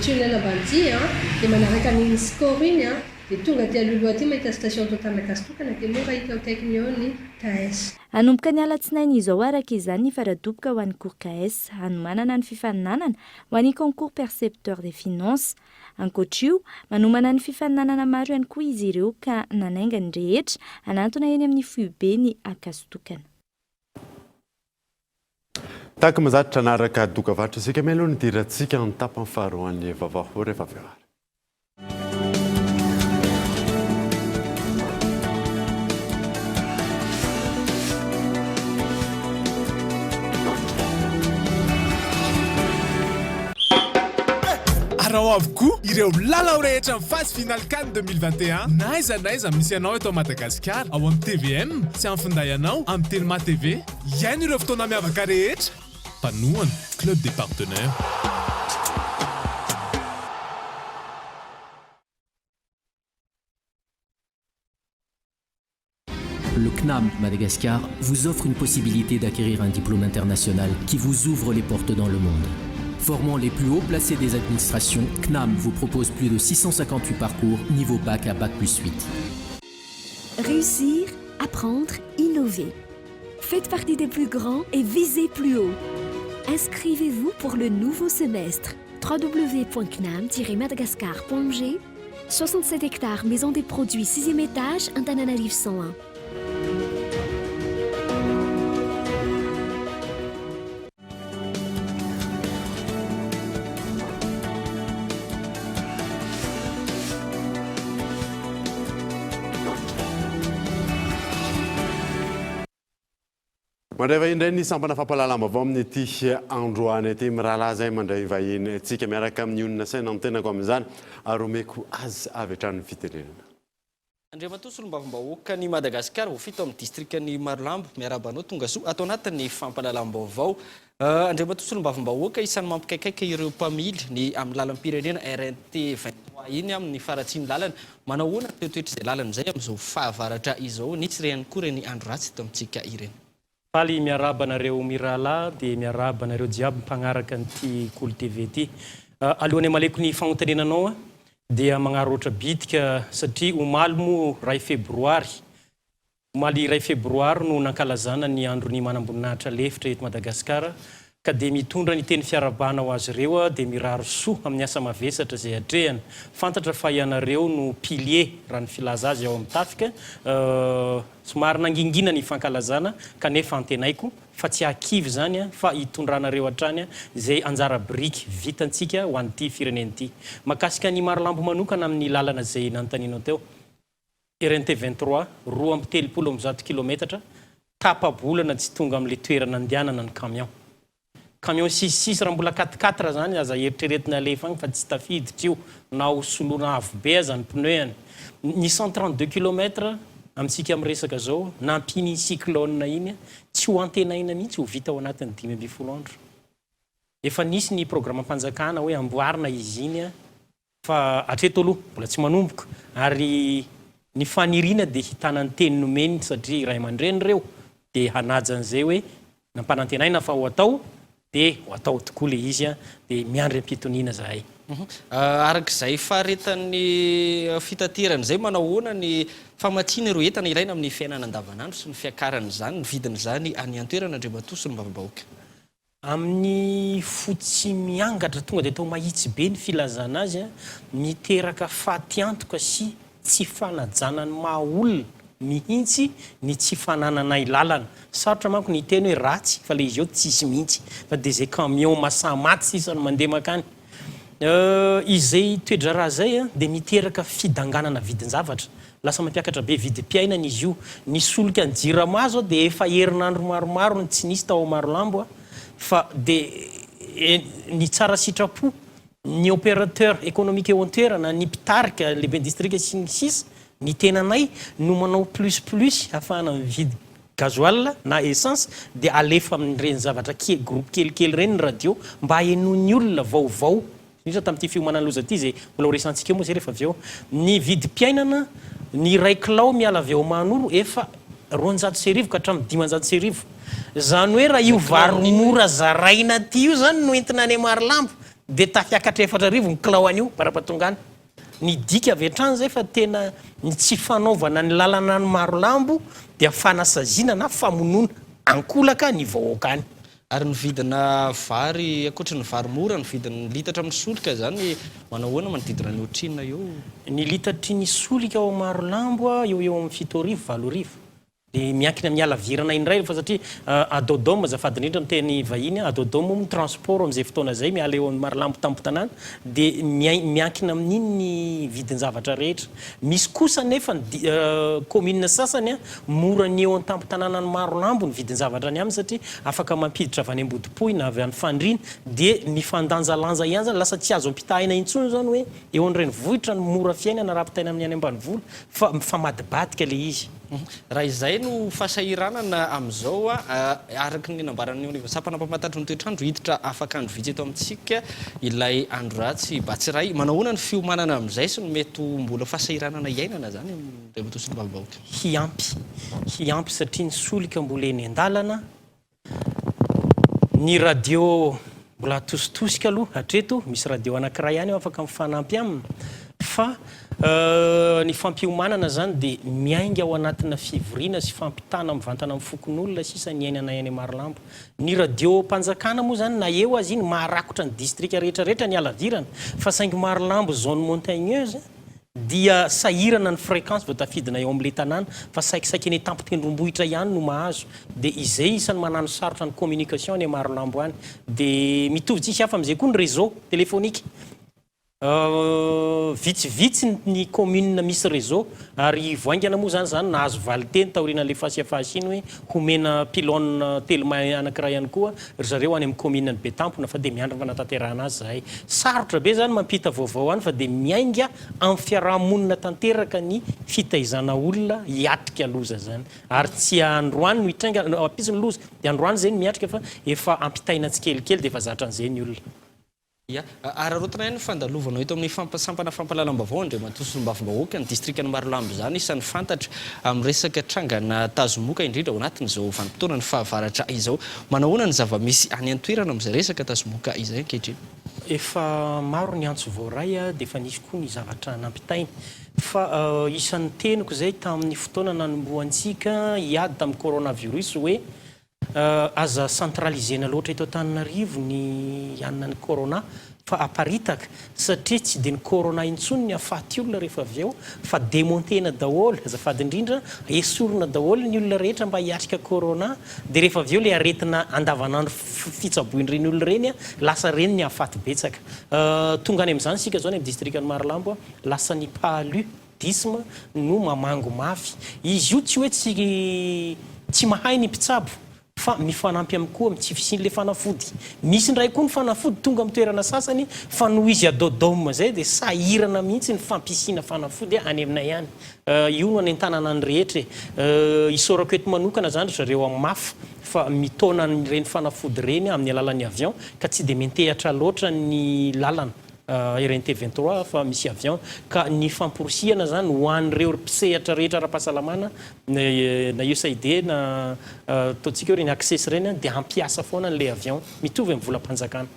tunnel Ambanidia dia manaraka an'iny score iny. Dia tonga aty alohaloha aty mahita station Total Ankazotokana dia mora hita eo akaikiny eo ny KS. Hanomboka ny alatsinainy izao araka izany ny faradoboka ho an'ny cours KS hanomanana ny fifaninanana ho an'ny concours percepteur des finances. Ankoatra io, manomana ny fifaninanana maro ihany koa izy ireo ka nanainga ny rehetra hanantona eny amin'ny foibe ny Ankazotokana. Tahaka mahazatra hanaraka dokavarotra isika mialoha ny hidirantsika ny tapany faharoan'ny vaovao rehefa avy eo ary. Araho avokoa ireo lalao rehetra amin'ny phase finale can 2021 na aiza na aiza misy anao eto Madagasikara ao amin'ny tvm sy amin'ny finday anao amin'ny Telma TV. Hiaino ireo fotoana miavaka rehetra. Mpanohana, Club des partenaires. Le CNAM Madagascar vous offre une possibilité d'acquérir un diplôme international qui vous ouvre les portes dans le monde. Formant les plus hauts placés des administrations, CNAM vous propose plus de 658 parcours niveau bac à bac plus 8. Réussir, apprendre, innover. Faites partie des plus grands et visez plus haut. Inscrivez-vous pour le nouveau semestre www.cnam-madagascar.mg 67 hectares maison des produits 6e étage Antananarivo 101. Mandray vahiny indray ny sampana fampahalalam-baovao amin'ity androany ity. Mirahalahy izay mandray vahiny antsika miaraka amin'ny onona saina ny tenako amin'izany ary omeko azy avy hatrany ny fitenenana. Andriamatoa Solombavambahoakan'i Madagasikara voafidy tao amin'ny distrikan'i Marolambo, miarahaba anao tongasoa ato anatin'ny fampahalalam-baovao. Andriamatoa Solombavambahoaka, isan'ny mampikaikaika ireo mpamily ny amin'ny lalam-pirenena RNT 23 iny amin'ny faharatsian'ny lalana. Manao ahoana ny toetoetr'izay lalana izay amin'izao fahavaratra izao? Nisy re ihany koa ireny andro ratsy eto amintsika ireny. Faly miarahaba anareo mirahalahy dia miarahaba anareo jiaby mpagnaraka an'ity Kolo TV ty. Alohan'ny hamaleko ny fagnontaniana anao dia magnararaotra bitika satria omaly moa iray febroary, omaly iray febroary no nankalazana ny andron'ny manamboninahitra lefitra eto Madagasikara ka dia mitondra ny teny fiarahabana ho azy ireo dia mirary soa amin'ny asa mavesatra izay atrehana. Fantatra fa ianareo no pilier raha ny filaza azy ao amin'ny tafika. Somary nangingina ny fankalazana kanefa antenaiko fa tsy hahakivy izany fa hitondranareo hatrany izay anjara biriky vitantsika ho an'ity firenena ity. Mahakasika an'i Marolambo manokana amin'ny lalana izay nanontanianao teo, RNT 23, 132 kilometatra, tapa-bolana tsy tonga amin'ilay toerana andehanana ny camion. Camion six six raha mbola quatre quatre zany aza eritreretina alefa agny fa tsy tafiditra io na ho soloina avo be aza ny pneu-ny. Ny 132 kilomètres amintsika miresaka zao nampian'iny cyclone iny tsy ho antenaina mihitsy ho vita ao anatin'ny 15 andro. Efa nisy ny programam-panjakana hoe amboarina izy iny Fa hatreto aloha mbola tsy manomboka ary ny faniriana dia hitana ny teny nomeny satria ray aman-dreny ireo dia hanaja an'izay hoe nampanantenaina fa ho atao dia ho atao tokoa ilay izy dia miandry am-pitoniana izahay. Araka izay faharetan'ny fitaterana izay, manao ahoana ny famatsiana ireo entana ilaina amin'ny fiainana andavanandro sy ny fiakaran'izany, ny vidin'izany any an-toerana Andriamatoa Solombavambahoaka? Amin'ny fo tsy miangatra, tonga dia atao mahitsy be ny filazana azy, miteraka fatiantoka sy tsy fanajana ny maha olona. mihitsy ny tsy fanananay lalana. Sarotra manko ny hiteny hoe ratsy fa le izy eo tsisy mihitsy fa dia izay camion masaha-maty sisa no mandeha mankany. Izay toe-draharaha izay dia miteraka fidanganana vidin-javatra. Lasa mampiakatra be vidim-piainana izy io. Ny solika ny jirama zao dia efa herinandro maromaro no tsy nisy tao Marolambo fa dia ny tsara sitrapo, ny opérateur économique eo an-toerana, ny mpitarika, ny lehiben'ny distrika sy ny sisa, ny tenanay no manao plus plus ahafahana mividy gasoil na essence dia alefa amin'ireny zavatra kely groupe kelikely ireny ny radio mba henoin'ny olona vaovao indrindra tamin'ity fiomanana loza ity izay mbola ho resahantsika eo moa izay rehefa avy eo ny vidim-piainana ny iray kilao miala avy ao Mahanoro efa 1200 ka hatramin'ny 1500 izany hoe raha io vary mora zaraina aty io izany no entina any Marolambo dia tafiakatra 4000 ny kilao an'io bara-pahatongany Midika avy hatrany izay fa tena ny tsy fanaovana ny lalana any Marolambo dia fanasaziana na famonoana ankolaka ny vahoaka any. Ary ny vidina vary, ankoatry ny vary mora, ny vidin'ny litatra amin'ny solika izany manao ahoana manodidina ny ohatrinona eo? Ny litatry ny solika ao Marolambo eo ho eo amin'ny 7000, 8000. Dia miankina amin'ny halavirana indray rehefa satria ad odom azafady indrindra amin'ny teny vahiny, ad odom moa ny transport amin'izay fotoana izay miala eo amin'ny Marolambo tampon-tanàna dia miankina amin'iny ny vidin-javatra rehetra. Misy kosa anefa ny commune sasany mora ny eo an-tampon-tanànan'i Marolambo ny vidin-javatra any aminy satria afaka mampiditra avy any Ambodipohy na avy any Fandriana dia mifandanjalanja ihany izany, lasa tsy azo ampitahaina intsony izany hoe eo an-drenivohitra no mora fiainana raha ampitahaina amin'ny any ambanivolo fa mifamadibadika ilay izy. Raha izay no fahasahiranana amin'izao, araka ny nambaran'ny eo anivon'ny sampana mpamantatry ny toetr'andro, hiditra afaka andro vitsy eto amintsika ilay andro ratsy Batsirai. Manao ahoana ny fiomanana amin'izay sy ny mety ho mbola fahasahiranana iainana izany Andriamatoa Solombavambahoaka? Hiampy, hiampy satria ny solika mbola eny an-dalana. Ny radio mbola atositosika aloha hatreto, misy radio anankiray ihany eo afaka mifanampy aminy fa ny fampiomanana izany dia miainga ao anatina fivoriana sy fampitana mivantana amin'ny fokonolona sisa ny iainanay any Marolambo. Ny radio-mpanjakana moa izany na eo aza iny maharakotra ny distrika rehetra rehetra ny halavirana fa saingy Marolambo zone montagneuse dia sahirana ny fréquence vao tafidina eo amin'ilay tanàna fa saikisaiky eny an-tampon-tendrombohitra ihany no mahazo dia izay isan'ny manano sarotra ny communication any Marolambo any dia mitovy tsisy hafa amin'izay koa ny réseau téléphonique vitsivitsy ny commune misy réseau ary vao haingana moa izany izany nahazo valinteny taorianan'ilay fasiafasy iny hoe homena pylône telma anankiray ihany koa ry zareo any amin'ny kaominina ny Betampona fa dia miandry ny fanatanterahana azy izahay. Sarotra be izany mampita vaovao any fa dia miainga amin'ny fiaraha-monina tanteraka ny fitaizana olona hiatrika loza izany. Ary tsy androany no hitranga, hampisy ny loza dia androany izay no miatrika fa efa ampitaina tsikelikely dia efa zatra an'izay ny olona. Ia. Araraotina ihany ny fandalovanao eto amin'ny sampana fampahalalam-baovao Andriamatoa Solombavambahoaka. Ny distrikan'i Marolambo izany isan'ny fantatra amin'ny resaka trangana tazomoka indrindra ao anatin'izao vanim-potoanan'ny fahavaratra izao. Manao ahoana ny zava-misy any an-toerana amin'izay resaka tazomoka izay ankehitriny? Efa maro ny antso voaray dia efa nisy koa ny zavatra nampitaina. Fa isan'ny teniko izay tamin'ny fotoana nanombohantsika hiady tamin'ny coronavirus hoe Aza centraliser-na loatra eto Antananarivo ny hanina ny corona fa aparitaka satria tsy dia ny corona intsony ny hahafaty olona rehefa avy eo fa demonter-na daholo, azafady indrindra, esorina daholo ny olona rehetra mba hiatrika corona dia rehefa avy eo ilay aretina andavanandro fitsaboin'ireny olona ireny lasa ireny ny hahafaty betsaka. Tonga any amin'izany isika izao any amin'ny distrikan'i Marolambo, lasa ny palu. Disme no mamango mafy. Izy io tsy hoe tsy tsy mahay ny mpitsabo fa mifanampy am koa am tsy fisian'le fanafody. Misy indray koa ny fanafody tonga am toerana sasany fa noho izy adodom zay dia sahirana mihitsy ny fampisiana fanafody any aminay any. Io no anentanana ny rehetra e. Isaorako eto manokana zany ry zareo am maf fa mitaona an'ireny fanafody ireny amin'ny alalan'ny avion ka tsy dia miantehatra loatra ny lalana. RNT 23 fa misy avion ka ny famporisihana zany ho an'ireo mpisehatra rehetra ara-pahasalamana na USAID na ataontsika hoe ireny Access ireny dia hampiasa foana an'ilay avion mitovy amin'ny volam-panjakana.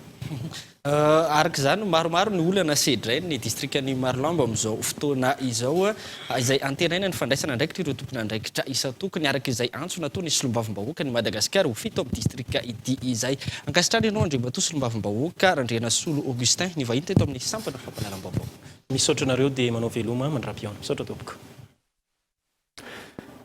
Araka izany, maromaro ny olana sedrain'ny distrikan'i Marolambo amin'izao fotoana izao, izay antenaina ny fandraisana andraikitra ireo tompon'andraikitra isan-tokony, araka izay antso nataon'ny solombavambahoakan'i Madagasikara ho fito amin'ny distrika ity izay. Ankasitrahana ianao Andriamatoa Solombavambahoaka Randrianasolo Augustin, nivahiny teto amin'ny sampana fampahalalam-baovao. Misaotra anareo dia manao veloma mandra-pihaona. Misaotra tompoko.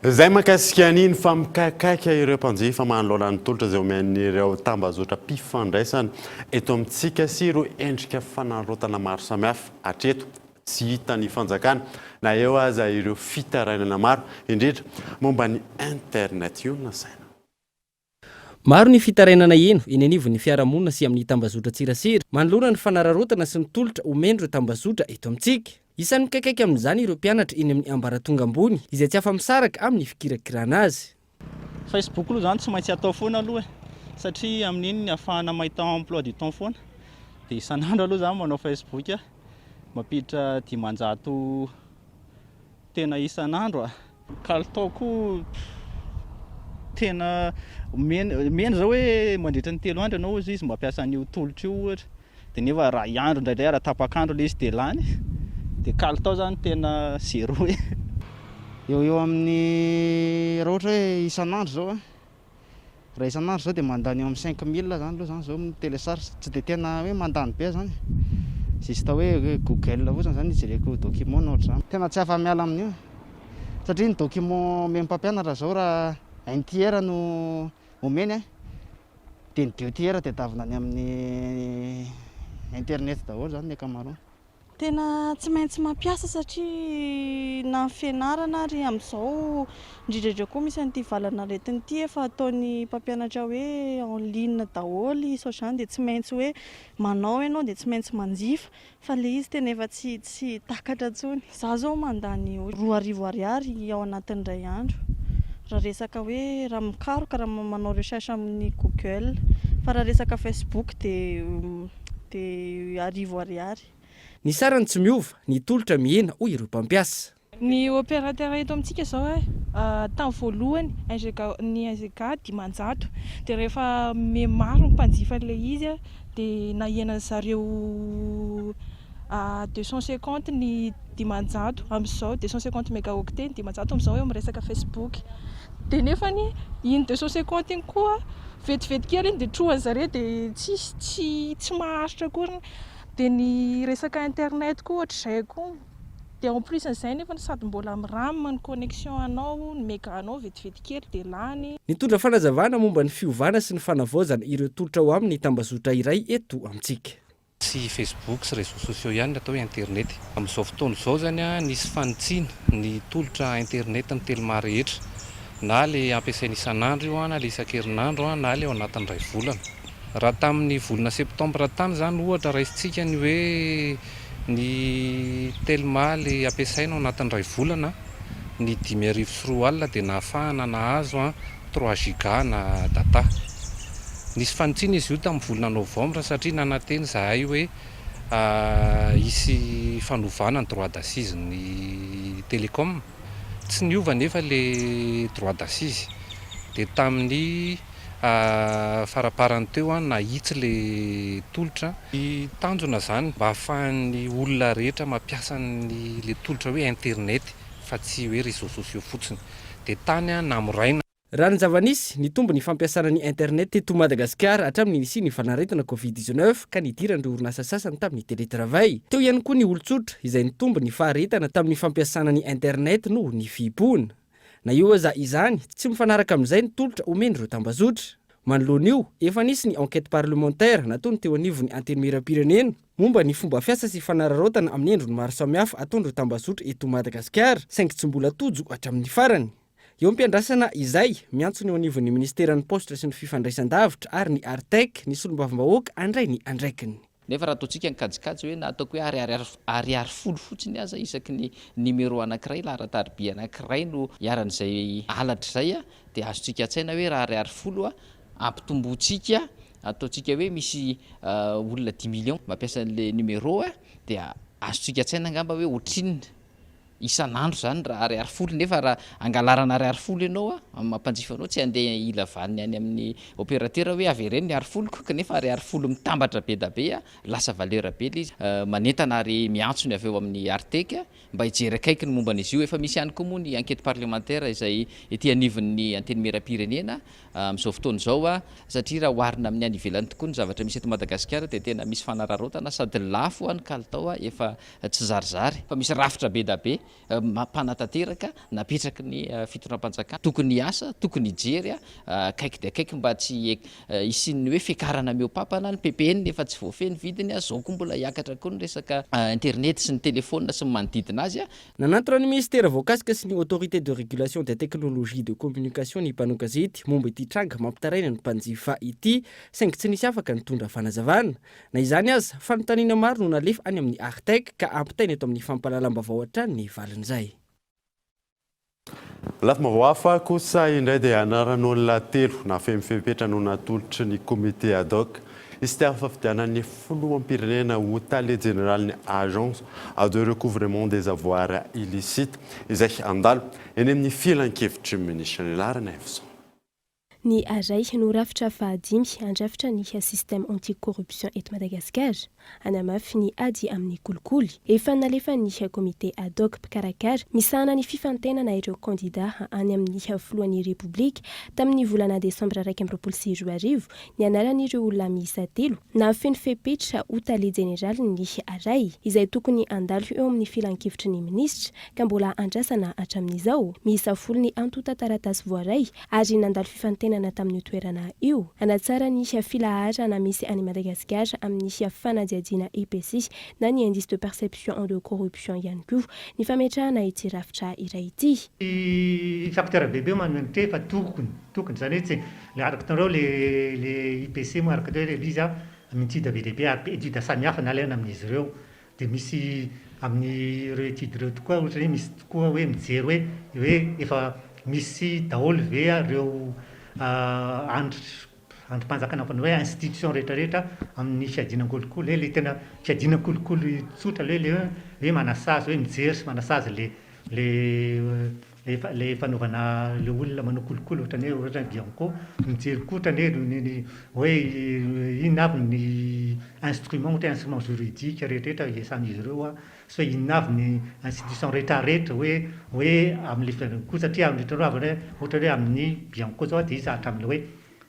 Izay mahakasika an'iny fa mikaikaika ireo mpanjifa manoloana ny tolotra izay omen'ireo tambazotram-pifandraisana eto amintsika sy ireo endrika fanararaotana maro samihafa hatreto tsy hitan'ny fanjakana na eo aza ireo fitarainana maro, indrindra momba ny internet. Io no nasaina. Maro ny fitarainana heno eny anivon'ny fiarahamonina sy amin'ny tambazotran-tserasera manoloana ny fanararaotana sy ny tolotra omen'ireo tambazotra eto amintsika. Isan'ny mikaikaika amin'izany ireo mpianatra eny amin'ny ambaratonga ambony izay tsy afa-misaraka amin'ny fikirakirana azy. Facebook aloha zany tsy maintsy atao foana aloha e, satria amin'iny ny ahafahana mahita emploi du temps foana, dia isan'andro aloha za manao Facebook a, mampiditra 500 tena isan'andro a. Kalitao koa tena omeny omeny zao hoe mandritra ny telo andro ianao hozy izy mampiasa an'io tolotra io ohatra dia nefa ray andro indraindray ara tapak'andro ilay izy dia lany dia kalitao zany tena zéro e. Eo ho eo amin'ny raha ohatra hoe isan'andro zao a, Raha isan'andro izao dia mandany eo amin'ny 5000 zany aloha zany izao mi-télécharge, tsy dia tena hoe mandany be zany, juste hoe Google fotsiny zany ijereko document na ohatr'izany. Tena tsy afa-miala amin'io satria ny document omen'ny mpampianatra izao raha un tiers no omeny an, dia ny deux tiers tadiavina any amin'ny internet daholo zany ny ankamaroany. Tena tsy maintsy mampiasa satria na ny fianarana ary amin'izao indrindra indrindra koa misy an'ity valan'aretina ity efa ataon'ny mpampianatra hoe en ligne daholo sy ohatr'izany dia tsy maintsy hoe manao ianao dia tsy maintsy manjifa fa ilay izy tena efa tsy tsy takatra intsony. Izaho izao mandany 2000 ariary ao anatin'ny indray andro raha resaka hoe raha mikaroka raha manao recherche amin'ny google fa raha resaka facebook dia dia arivo ariary. Ny sarany tsy miova, ny tolotra mihena, hoy ireo mpampiasa. Ny opérateur eto amintsika izao tamin'ny voalohany un giga ny un giga 500 dia rehefa miha maro ny mpanjifa an'ilay izy dia nahenan'ny zareo 250 ny 500 amin'izao 250 mégaoctet ny 500 amin'izao eo amin'ny resaka facebook dia nefany iny 250 iny koa vetivety kely iny dia trohan'ny zareo dia tsisy tsy tsy maharitra akoriny dia ny resaka internet koa ohatr'izay koa dia en plus an'izay nefany sady mbola mi-rame ny connexion anao ny méga anao vetivety kely dia lany. Nitondra fanazavana momba ny fiovana sy ny fanavaozana ireo tolotra ao aminy tambazotra iray eto amintsika. Tsy Facebook sy réseaux sociaux ihany ny atao hoe internet. Amin'izao fotoana izao izany nisy fanitsiana ny tolotra internet ny Telma rehetra, na ilay ampiasaina isan'andro io na ilay isan-kerinandro na ilay ao anatin'ny iray volana. Raha tamin'ny volana septembre tany izany ohatra raisintsika ny hoe ny Telma ilay ampiasaina ao anatin'ny iray volana, ny 2005 dia nahafahana nahazo trois giga na data. Nisy fanitsiana izy io tamin'ny volana novembre satria nanantena izahay hoe hisy fanovana ny droit d'assise ny Telecom. Tsy niova anefa ilay droit d'assise. Dia tamin'ny faraparany teo nahitsy ilay tolotra. Ny tanjona izany mba ahafahan'ny olona rehetra mampiasa an'ilay tolotra hoe internet fa tsy hoe réseaux sociaux fotsiny. Dia tany namoraina. Raha ny zava-nisy, nitombo ny fampiasana ny internet teto Madagasikara hatramin'ny nisian'ny valanaretina Covid 19 ka nidiran'ireo orinasa sasany tamin'ny télétravail. Teo ihany koa ny olon-tsotra izay nitombo ny faharetana tamin'ny fampiasana ny internet noho ny fihibohana. Na eo aza izany, tsy mifanaraka amin'izay ny tolotra omen'ireo tambazotra. Manoloana io, efa nisy ny enquête parlementaire nataon'ny teo anivon'ny Antenimierampirenena momba ny fomba fiasa sy fanararaotana amin'ny endriny maro samihafa ataon'ireo tambazotra eto Madagasikara, saingy tsy mbola tojo hatramin'ny farany. Eo am-piandrasana izay, miantso ny eo anivon'ny minisiteran'ny Paositra sy ny Fifandraisandavitra ary ny Artec ny solombavambahoaka handray ny andraikiny. Nefa raha ataontsika ny kajikajy hoe na ataoko hoe ariary ariary folo fotsiny aza isaky ny numéro anankiray, laharan-tariby anankiray no iharan'izay halatra izay dia azontsika an-tsaina hoe raha ariary folo ampitombointsika ataontsika hoe misy olona dix millions mampiasa an'ilay numéro dia azontsika an-tsaina angamba hoe ohatrinona isan'andro izany raha ariary folo nefa raha angalarana ariary folo ianao amin'ny maha mpanjifa anao tsy handeha hila vaniny any amin'ny opérateur hoe avereno ny ariary foloko kanefa ariary folo mitambatra be da be lasa valeur be ilay izy. Manentana ary miantso ny avy eo amin'ny Artec mba hijery akaiky ny momba an'izy io. Efa misy ihany koa moa ny enquête parlementaire izay ety anivon'ny Antenimierampirenena amin'izao fotoana izao satria raha oharina amin'ny any ivelany tokoa ny zavatra misy eto Madagasikara dia tena misy fanararaotana sady lafo ny kalitao efa tsy zarizary fa misy rafitra be da be. mpanatanteraka napetraky ny fitondram-panjakana. Tokony hiasa, tokony hijery akaiky dia akaiky mba tsy hisian'ny hoe fiakarana mihoa-pampana, ny ppn efa tsy voafehy ny vidiny, izao koa mbola hiakatra koa ny resaka internet sy ny telefaonina sy ny manodidina azy. Nanantona ny minisitera voakasika sy ny Autorité de régulation des technologies de communication ny mpanao gazety momba ity tranga mampitaraina ny mpanjifa ity, saingy tsy nisy afaka nitondra fanazavana. Na izany aza, fanontaniana maro no nalefa any amin'ny Artec ka ampitaina eto amin'ny fampahalalam-baovao hatrany ny valin'izay. Lafim-baovao hafa kosa indray dia anaran'olona telo nahafeno fepetra no natolotry ny comité ad hoc hisitary fafidianan'ny filoham-pirenena ho tale jeneralin'ny Agence de recouvrement des avoirs illicites izay handalo eny amin'ny filankevitry ny minisitra ny laharana Evson. Ny Aray no rafitra fahadimy handrafitra ny système anti-corruption eto Madagasikara, hanamafy ny ady amin'ny kolikoly. Efa nalefan'ny comité ad hoc mpikarakara misahana ny fifantenana ireo kandida any amin'ny filohan'ny Repoblika tamin'ny volana desambra 2021 ny anaran'ireo olona miisa telo nahafeno fepetra ho tale jeneralin'ny Aray, izay tokony handalo eo amin'ny filankevitry ny minisitra ka mbola andrasana hatramin'izao. Miisa folo ny antontan-taratasy voaray ary nandalo fifantenana tamin'io toerana io. Hanatsara ny filaharana misy an'i Madagasikara amin'ny fanadihadiana IPC na ny Indice de perception de corruption ihany koa ny fametrahana ity rafitra iray ity. Ny facteur bebe manome ny fa tokony, tokony, izany hoe tsy, le araka hitanareo le le IPC moa araka hoe le izy an, étude be dia be ary étude samihafa nalaina amin'izy ireo. Dia misy amin'ireo études ireo tokoa ohatra hoe misy tokoa hoe mijery hoe hoe efa misy daholo ve ireo andry andrim-panjakana ny hoe institution rehetra rehetra amin'ny fiadiana kolikoly hoe ilay tena fiadiana kolikoly tsotra ilay hoe hoe manasazy hoe mijery sy manasazy le le Efa le fanaovana le olona manao kolikoly ohatrany hoe ohatrany bianco, mijery koa ohatrany hoe ny ny hoe inona avy ny instrument ohatra hoe instrument juridique rehetrarehetra iasan'izy ireo an, sy hoe inona avy ny institution rehetrarehetra hoe hoe amin'le fiainana koa satria hitanareo avy hoe ohatra hoe amin'ny bianco zao dia izy hatramin'le hoe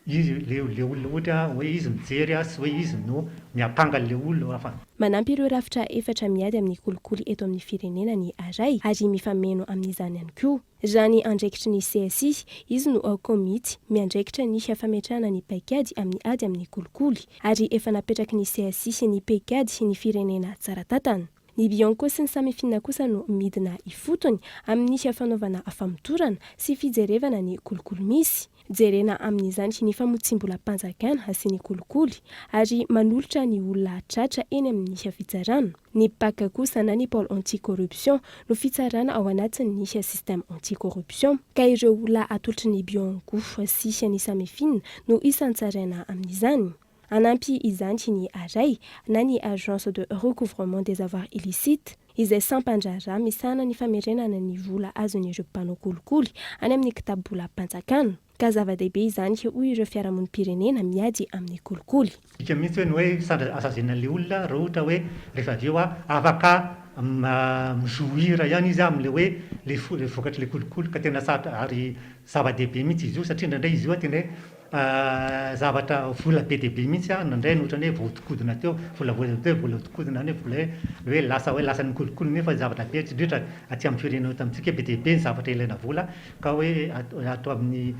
Izy le le olona ohatra hoe izy mijery sy hoe izy no miampanga an'le olona fa. Manampy ireo rafitra efatra miady amin'ny kolikoly eto amin'ny firenena ny Aray ary mifameno amin'izany ihany koa. Raha ny andraikitry ny CSI, izy no komity miandraikitra ny fametrahana ny paikady amin'ny ady amin'ny kolikoly ary efa napetraky ny CSI ny paikady ny firenena tsara tantana. Ny Bianco sy ny Samifin kosa no midina ifotony amin'ny fanaovana famotorana sy fijerevana ny kolikoly misy. Jerena amin'izany ny famotsiam-bolam-panjakana sy ny kolikoly ary manolotra ny olona tratra eny amin'ny fitsarana. Ny Pac kosa na ny Pôle anti-corruption no fitsarana ao anatin'ny système anti-corruption ka ireo olona atolotry ny Bianco sy ny Samifin no isan-tsaraina amin'izany. Hanampy izany ny ARAI na ny Agence de recouvrement des avoirs illicites, izay sampan-draharaha misahana ny famerenana ny vola azon'ireo mpanao kolikoly any amin'ny kitapobolam-panjakana. Ka zava-dehibe izany hoy ireo fiarahamonim-pirenena miady amin'ny kolikoly. Dika mihitsy hoe ny hoe sandra asaziana an'ilay olona raha ohatra hoe rehefa avy eo afaka mi-jouir ihany izy amin'ilay hoe ilay vokatr'ilay kolikoly ka tena sarotra ary zava-dehibe mihitsy izy io satria indraindray izy io tena hoe Zavatra vola be dia be mihitsy an, nandray ny ohatrany hoe voahodinkodina teo, vola voahodina teo, vola voahodinkodina any hoe vola hoe hoe lasa hoe lasa nikolikoly nefa zavatra be indrindra aty amin'ny firenena eto amintsika be dia be ny zavatra ilaina vola ka hoe ato amin'ny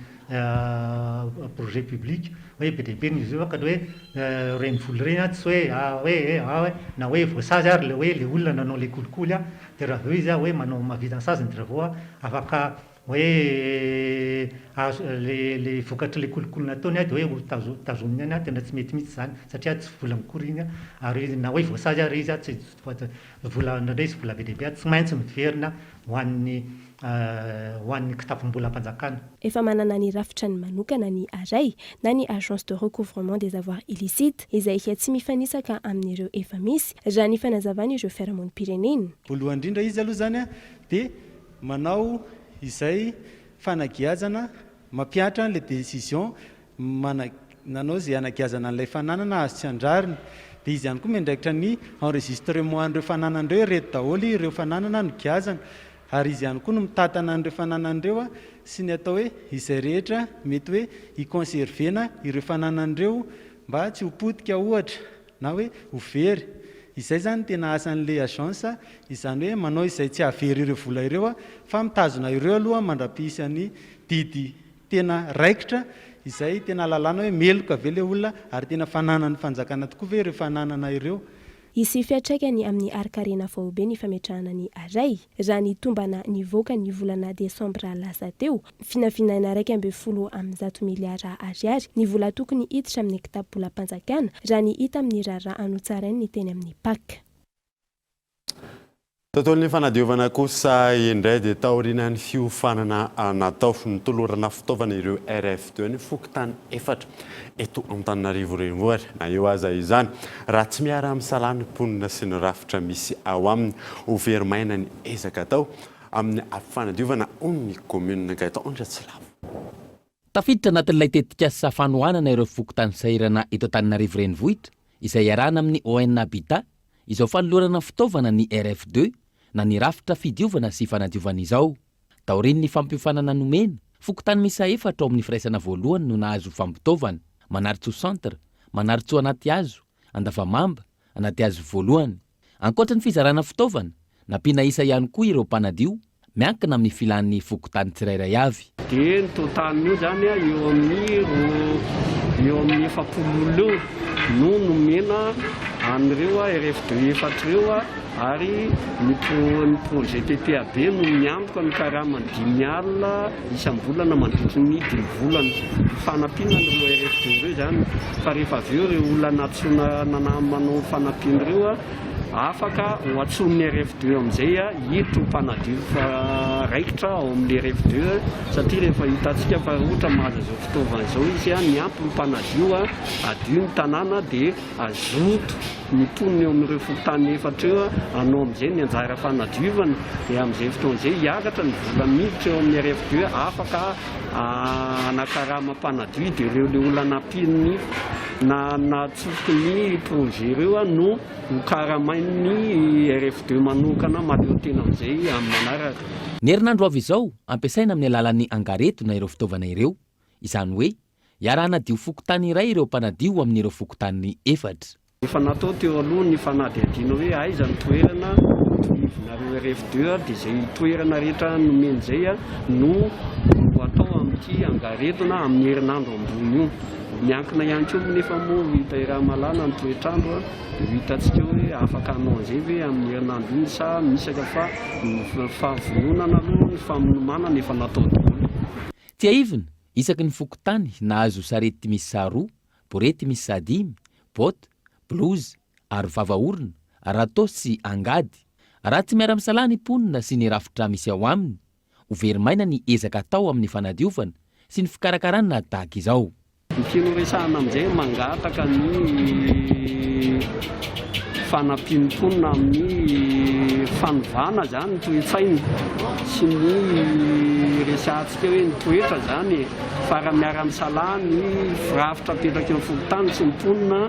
projet public hoe be dia be ny izy io ka ny hoe ireny vola ireny an tsy hoe hoe hoe na hoe voasazy ary le hoe le olona nanao le kolikoly an dia raha avy eo izy an hoe manao mahavita ny saziny dia raha vao afaka Hoe azo le le vokatry le kolikoly nataony de hoe ho tazo tazominy any tena tsy mety mihitsy zany satria tsy vola mikory iny ary na hoe voasazy ary izy tsy vola indraindray izy vola be dia be tsy maintsy miverina ho an'ny ho an'ny kitapom-bolam-panjakana. Efa manana ny rafitrany manokana ny ARAI na ny Agence de recouvrement des avoirs illicites izay tsy mifanisaka amin'ireo efa misy, raha ny fanazavan'ireo fiarahamonim-pirenena. Voalohany indrindra izy aloha izany dia manao izay fanagiazana mampihatra an'ilay décision nanao izay hanagiazana an'ilay fananana azo tsy an-drariny dia izy ihany koa miandraikitra ny enregistrement an'ireo fananana ireo, ireto daholo ireo fananana nogiazana ary izy ihany koa no mitantana an'ireo fananana ireo sy ny atao hoe izay rehetra mety hoe hi-conserver-na ireo fananana ireo mba tsy ho potika ohatra na hoe ho very. Izay izany no tena asan'ilay agence, izany hoe manao izay tsy hahavery ireo vola ireo fa mitazona ireo aloha mandra-pihisy ny didy tena raikitra izay tena ahalalana hoe meloka ve ilay olona ary tena fananan'ny fanjakana tokoa ve ireo fananana ireo. Hisy fiantraikany amin'ny harin-karena faobe ny fametrahana ny Aray, raha ny tombana nivoaka ny volana desambra lasa teo. Vinavinaina 111 miliara ariary ny vola tokony hiditra amin'ny kitapo-bolam-panjakana, raha ny hita amin'ny raharaha notsarain'ny teny amin'ny Pac. Tontolon'ny fanadiovana kosa indray dia taorian'ny fiofanana natao, notolorana fitaovana ireo RF2 ny fokontany efatra eto Antananarivo Renivohitra. Na eo aza izany, raha tsy miara-misalahy ny mponina sy ny rafitra misy ao aminy, ho very maina ny ezaka atao amin'ny fanadiovana, hoy ny kaominina Gaëtan Andriatsilavo. Tafiditra anatin'ilay tetikasa fanohanana ireo fokontany sahirana eto Antananarivo Renivohitra, izay iarahana amin'ny ON Habitat, izao fanolorana fitaovana ny RF deux na ny rafitra fidiovana sy fanadiovana izao. Taorian'ny fampiofanana nomena, fokontany miisa efatra ao amin'ny firaisana voalohany no nahazo fampitaovana, Manarintsoa Centre, Manarintsoa Anatihazo, Andavamamba, Anatihazo voalohany. Ankoatra ny fizarana fitaovana, nampiana isa ihany koa ireo mpanadio, miankina amin'ny filan'ny fokontany tsirairay avy. Dia ny totalin'io izany eo amin'ny roa eo amin'ny 40 olona eo no nomena an'ireo RF2 efatra ireo ary ny pro ny projet TTAB no miantoka ny karamany dimy alina isam-bolana mandritry ny dimy volana. Fanampiana an'ireo RF2 ireo izany fa rehefa avy eo ireo olona nantsoina manao fanampiana ireo afaka ho antsoin'ny RF2 amin'izay hiditra ho mpanadio raikitra ao amin'ny RF2 satria rehefa hitantsika fa ohatra mahazo izao fitaovana izao izy miampy ny mpanadio hadio ny tanàna dia hazoto ny mponina eo amin'ireo fokontany efatra ireo hanao amin'izay ny anjara fanadiovana dia amin'izay fotoana izay hiakatra ny vola miditra eo amin'ny RF2 afaka hanakarama mpanadio dia ireo le olona nampian'ny na natsofoky ny projet ireo no ho karamain'ny RF2 manokana mahaleo tena amin'izay amin'ny manaraka. Ny herinandro avy izao, ampiasaina amin'ny alalan'ny angaredona ireo fitaovana ireo, izany hoe Hiara-hanadio fokontany iray ireo mpanadio amin'ireo fokontany efatra. Efa natao teo aloha ny fanadihadiana hoe aiza ny toerana hotohivinareo RF2 dia izay toerana rehetra nomena izay no ho atao amin'ity angaredona amin'ny herinandro ambony io. Miankina ihany koa nefa moa ho hita iraha-mahalana ny toetr'andro dia ho hitantsika eo hoe afaka hanao an'izay ve amin'ny herinandro iny sa misaka fa ny fahavononana aloha ny famonomanana efa natao daholo. Tsiahivina, Isaky ny fokontany, nahazo sarety miisa roa, borety miisa dimy, botte, blouse, aro vava orona, râteau sy angady. Raha tsy miara-misalahy ny mponina sy ny rafitra misy ao aminy, ho very maina ny ezaka atao amin'ny fanadiovana sy ny fikarakarana tahaka izao. Ny tiana ho resahana amin'izay, mangataka ny fanampian'ny mponina amin'ny fanovana izany ny toe-tsaina sy ny resahantsika hoe ny toetra izany e, fa raha miara-misalahy ny firafitra apetraky ny fokontany sy ny mponina,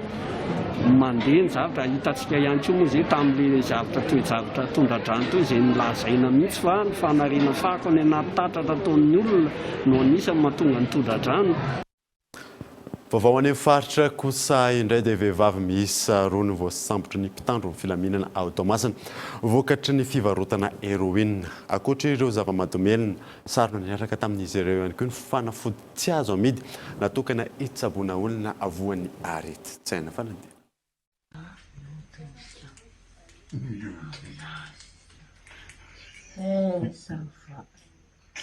mandeha ny zavatra, hitantsika ihany koa moa izay tamin'ilay zavatra toe-javatra tondra-drano teo izay nolazaina mihitsy fa ny fanariana fako any anaty tatatra ataon'ny olona no anisan'ny mahatonga ny tondra-drano. Vaovao any amin'ny faritra kosa indray dia vehivavy miisa roa no voasambotry ny mpitandro ny filaminana ao Toamasina vokatry ny fivarotana heroine. Ankoatra ireo zava-mahadomelina, sarona niaraka tamin'izy ireo ihany koa ny fanafody tsy azo amidy natokana hitsaboana olona voan'ny aretin-tsaina. Fanadihadiana.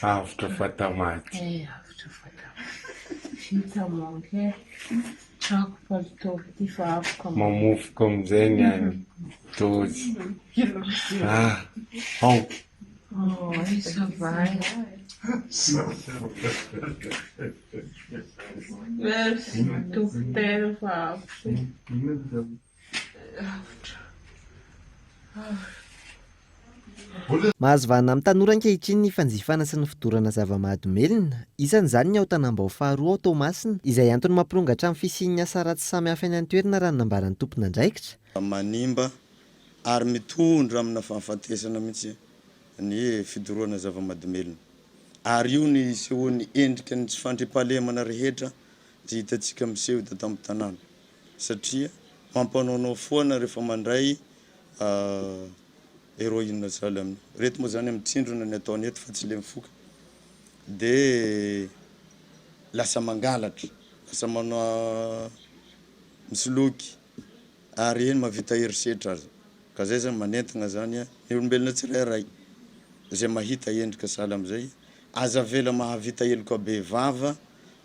Avotra fatamaty. Eh, avotra fatamaty. Vita manko eh. Trako palitao ty fa avoka. Mamofoka amizay ny any. Dozy. Ah, ao. Oh, ça va. Merci dokotera fa avotra. Avotra. Avotra. Mahazo vahana amin'ny tanora ankehitriny ny fanjifana sy ny fidorana zava-mahadomelina. Isan'izany ny ao Tanambao faharoa ao Toamasina, izay antony mampirongatra ny fisian'ny asa ratsy samihafa eny an-toerana raha ny nambaran'ny tompon'andraikitra. Manimba ary mitondra amina fahafatesana mihitsy ny fidorohana zava-mahadomelina. Ary io ny isehoan'ny endrika ny tsy fandriampahalemana rehetra izay hitantsika miseho eto an-tampon-tanàna satria mampanaonao foana rehefa mandray. héroïne sahala amin'io. Ireto moa zany mitsindrona ny ataony eto fa tsy le mifoka. De lasa mangalatra, lasa manao misoloky ary eny mahavita herisetra aza. Ka zay zany manentana zany ny olombelona tsirairay zay mahita endrika sahala amizay, aza avela mahavita heloka be vava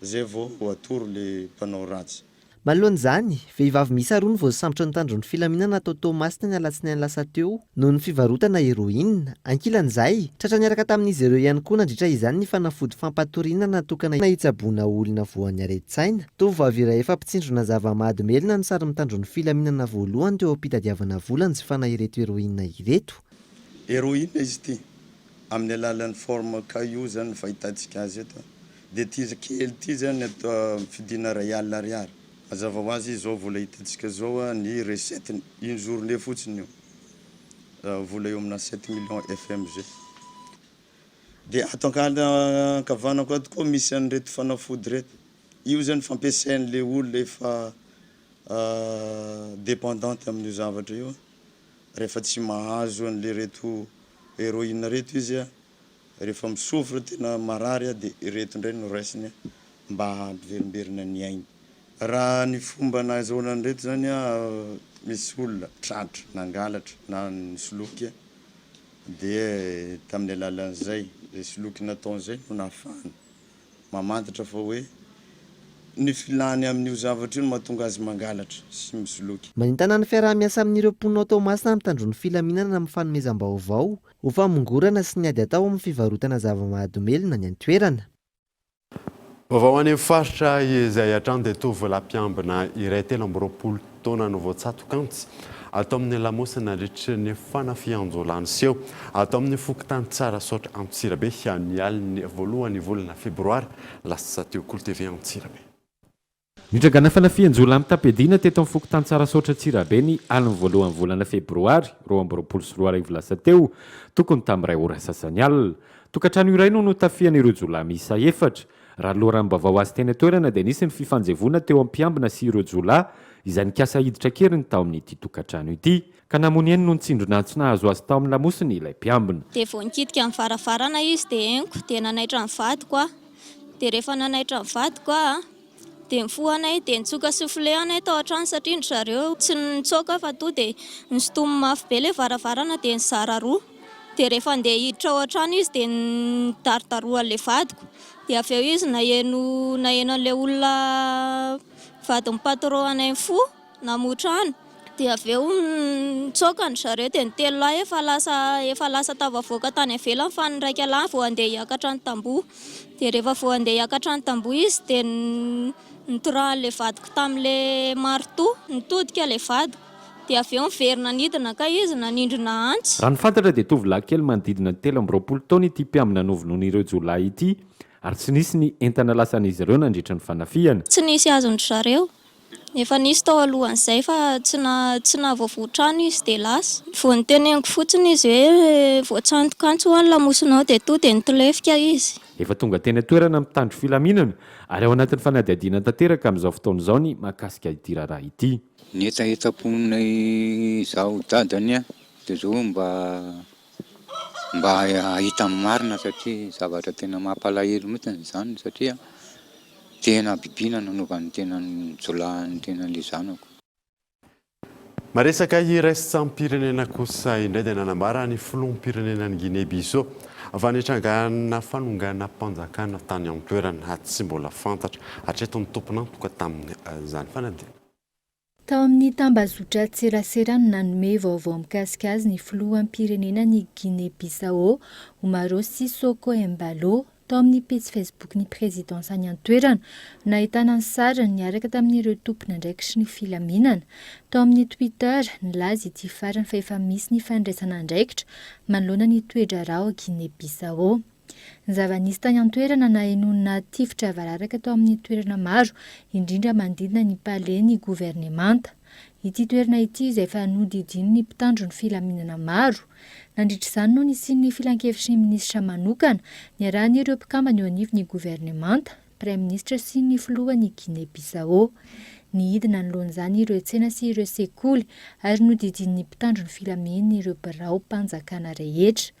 zay vao atoro le mpanao ratsy. Manoloana izany, vehivavy miisa roa no voasambotra nitandro ny filaminana tao Toamasina ny alatsinainy lasa teo noho ny fivarotana heroine. Ankilan'izay, tratra niaraka tamin'izy ireo ihany koa nandritra izany ny fanafody fampatoriana natokana hitsaboana olona voan'ny aretin-tsaina. Tovovavy iray efa mpitsindrona zava-mahadomelina no sary mitandro ny filaminana voalohany teo am-pitadiavana vola nijifana ireto heroine ireto. Heroine izy ity, amin'ny alalan'ny forme caillou zany ny fahitantsika azy eto. Dia ity kely ity zany atao fidina iray alina ariary. Mazava ho azy izao vola hitantsika zao ny recette-ny une journée fotsiny io vola eo amina sept millions FMG. Dia ato ankavanako ato koa misy an'ireto fanafody ireto. Io zany fampiasain'le olona efa dépendante amin'io zavatra io. Rehefa tsy mahazo an'le reto héroïne reto izy Rehefa mi-souffre tena marary aho dia ireto indray no raisiny mba hampiverimberina ny ainy. Raha ny fomba nahazahoana an'ireto izany misy olona tratra nangalatra na nisoloky dia tamin'ny alalan'izay izay soloky nataony izay no nahafahana mamantatra fa hoe ny filany amin'io zavatra io no mahatonga azy mangalatra sy misoloky. Manentana ny fiaraha-miasa amin'ireo mponina ao Toamasina mitandro ny filaminana amin'ny fanomezam-baovao Ho famongorana sy ny ady atao amin'ny fivarotana zava-mahadomelina any an-toerana. Vaovao any amin'ny faritra izay hatrany dia tovolahy mpiambina iray 23 taona no voatsatoka antsy ato amin'ny lamosina nandritry ny fanafihan-jiolahy niseho ato amin'ny fokontany Tsarasaotra Antsirabe ny alin'ny voalohan'ny volana febroary lasa teo. Kolo TV Antsirabe. Nitrangana fanafihan-jiolahy mitam-piadiana teto amin'ny fokontany Tsarasaotra Antsirabe ny alin'ny voalohan'ny volana febroary 2022 lasa teo, tokony tamin'ny iray ora sasany alina. Tokantrano iray no notafihan'ireo jiolahy miisa efatra. Raha ny loharanom-baovao azo teny an-toerana dia nisy ny fifanjevoana teo amin'ny mpiambina sy ireo jiolahy izay nikasa hiditra an-keriny tao amin'ity tokantrano ity. Ka namono eny noho ny tsindron'antsy nahazo azy tao amin'ny lamosiny ilay mpiambina. Dia vao nikitika ny varavarana izy dia henoko, dia nanaitra ny vadiko aho. Dia rehefa nanaitra ny vadiko aho, Dia nifoha anay, dia nitsoka soufflet anay tao an-trano satria ndry zareo tsy nitsoaka fa toa dia nosintominy mafy be ilay varavarana dia nizara roa. Dia rehefa andeha hiditra ao an-trano izy dia nidarodarohan'ilay vadiko. Dia avy eo izy naheno naheno an'ilay olona vadin'ny patron anay nifoha. Namoha trano, dia avy eo nitsoaka an-dry zareo dia ny telo lahy efa lasa efa lasa tafavoaka tany ivelany fa ny iraika lahy vao handeha hiakatra ny tamboho. Dia rehefa vao handeha hiakatra ny tamboho izy dia notorahan'ilay vadiko tamin'ilay marteau, nitodika ilay vadiko. Dia avy eo niverina nidina kay izy nanindrona antsy. Raha ny fantatra dia tovolahy kely manodidina ny 23 taona ity mpiambina novonoin'ireo jiolahy ity ary tsy nisy ny entana lasan'izy ireo nandritra ny fanafihana. Tsy nisy azon-dry zareo. Efa nisy tao alohan'izay fa tsy na tsy nahavoavoa trano izy dia lasa. Vao noteneniko fotsiny izy hoe voatsantoka antsy hoa ny lamosinao dia toa dia nitolefika izy. Efa tonga teny an-toerana ny mpitandro filaminana ary ao anatin'ny fanadihadiana tanteraka amin'izao fotoana izao ny mahakasika ity raharaha ity. Ny hetahetam-ponay izaho dadany dia zao mba mba hahita ny marina satria zavatra tena mampalahelo mihitsy izany satria tena habibiana nanaovan'ny tenan'ny jiolahy ny tenan'ilay zanako. Maresaka iraisam-pirenena kosa indray dia nanambara ny filoham-pirenenan'i Guinée Bissau fa nitrangana fanonganam-panjakana tany an-toerana tsy mbola fantatra hatreto ny tompon'antoka tamin'izany fanadinana. Tao amin'ny tambazotran-tserasera no nanome vaovao mikasika azy ny filoham-pirenenan'i Guinée Bissau, Umaro Sissoco Embaló, tao amin'ny pejy Facebook-n'ny prezidansa any an-toerana, nahitana ny sariny niaraka tamin'ireo tompon'andraikitry ny filaminana. Tao amin'ny Twitter, nilaza ity farany fa efa misy ny fandraisana andraikitra manoloana ny toe-draharaha ao Guinée Bissau. Ny zava-nisy tany an-toerana nahenoana tifitra vararaka tao amin'ny toerana maro, indrindra manodidina ny Palais ny governemanta. Ity toerana ity izay efa nodidinin'ny mpitandro ny filaminana maro. Nandritra izany no nisian'ny filankevitry ny minisitra manokana, niarahan'ireo mpikambana eo anivon'ny governemanta, praiminisitra sy ny filohan'i Guinée Bissau. Nihidy nanoloana izany ireo tsena sy ireo sekoly ary nodidian'ny mpitandro ny filaminana ireo biraom-panjakana rehetra.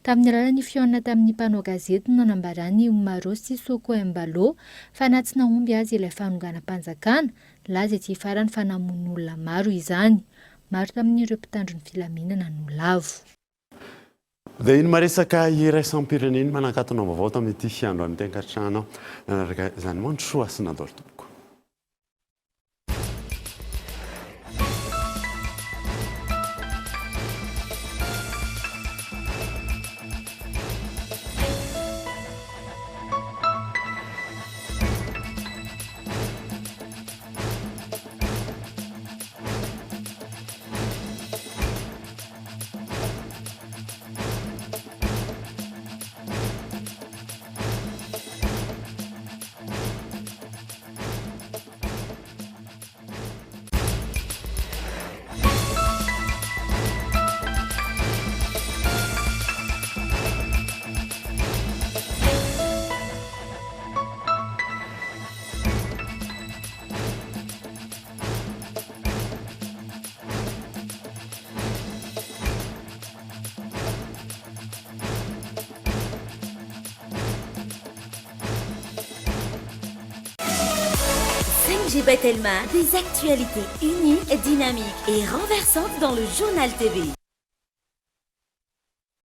Tamin'ny alalan'ny fihaonana tamin'ny mpanao gazety no nanambaran'i Umaro Sissoco Embaló fa na tsy nahomby aza ilay fanonganam-panjakana, nilaza ity farany fa namono olona maro izany. Maro tamin'ireo mpitandro ny filaminana no lavo. Dia iny maresaka iraisam-pirenena iny manakatona vaovao tamin'ity androany ity ankatrano nanaraka izany mandrosoa sy nandoro tompoko. 5G by Telma, des actualités uniques, dynamiques et renversantes dans le journal TV.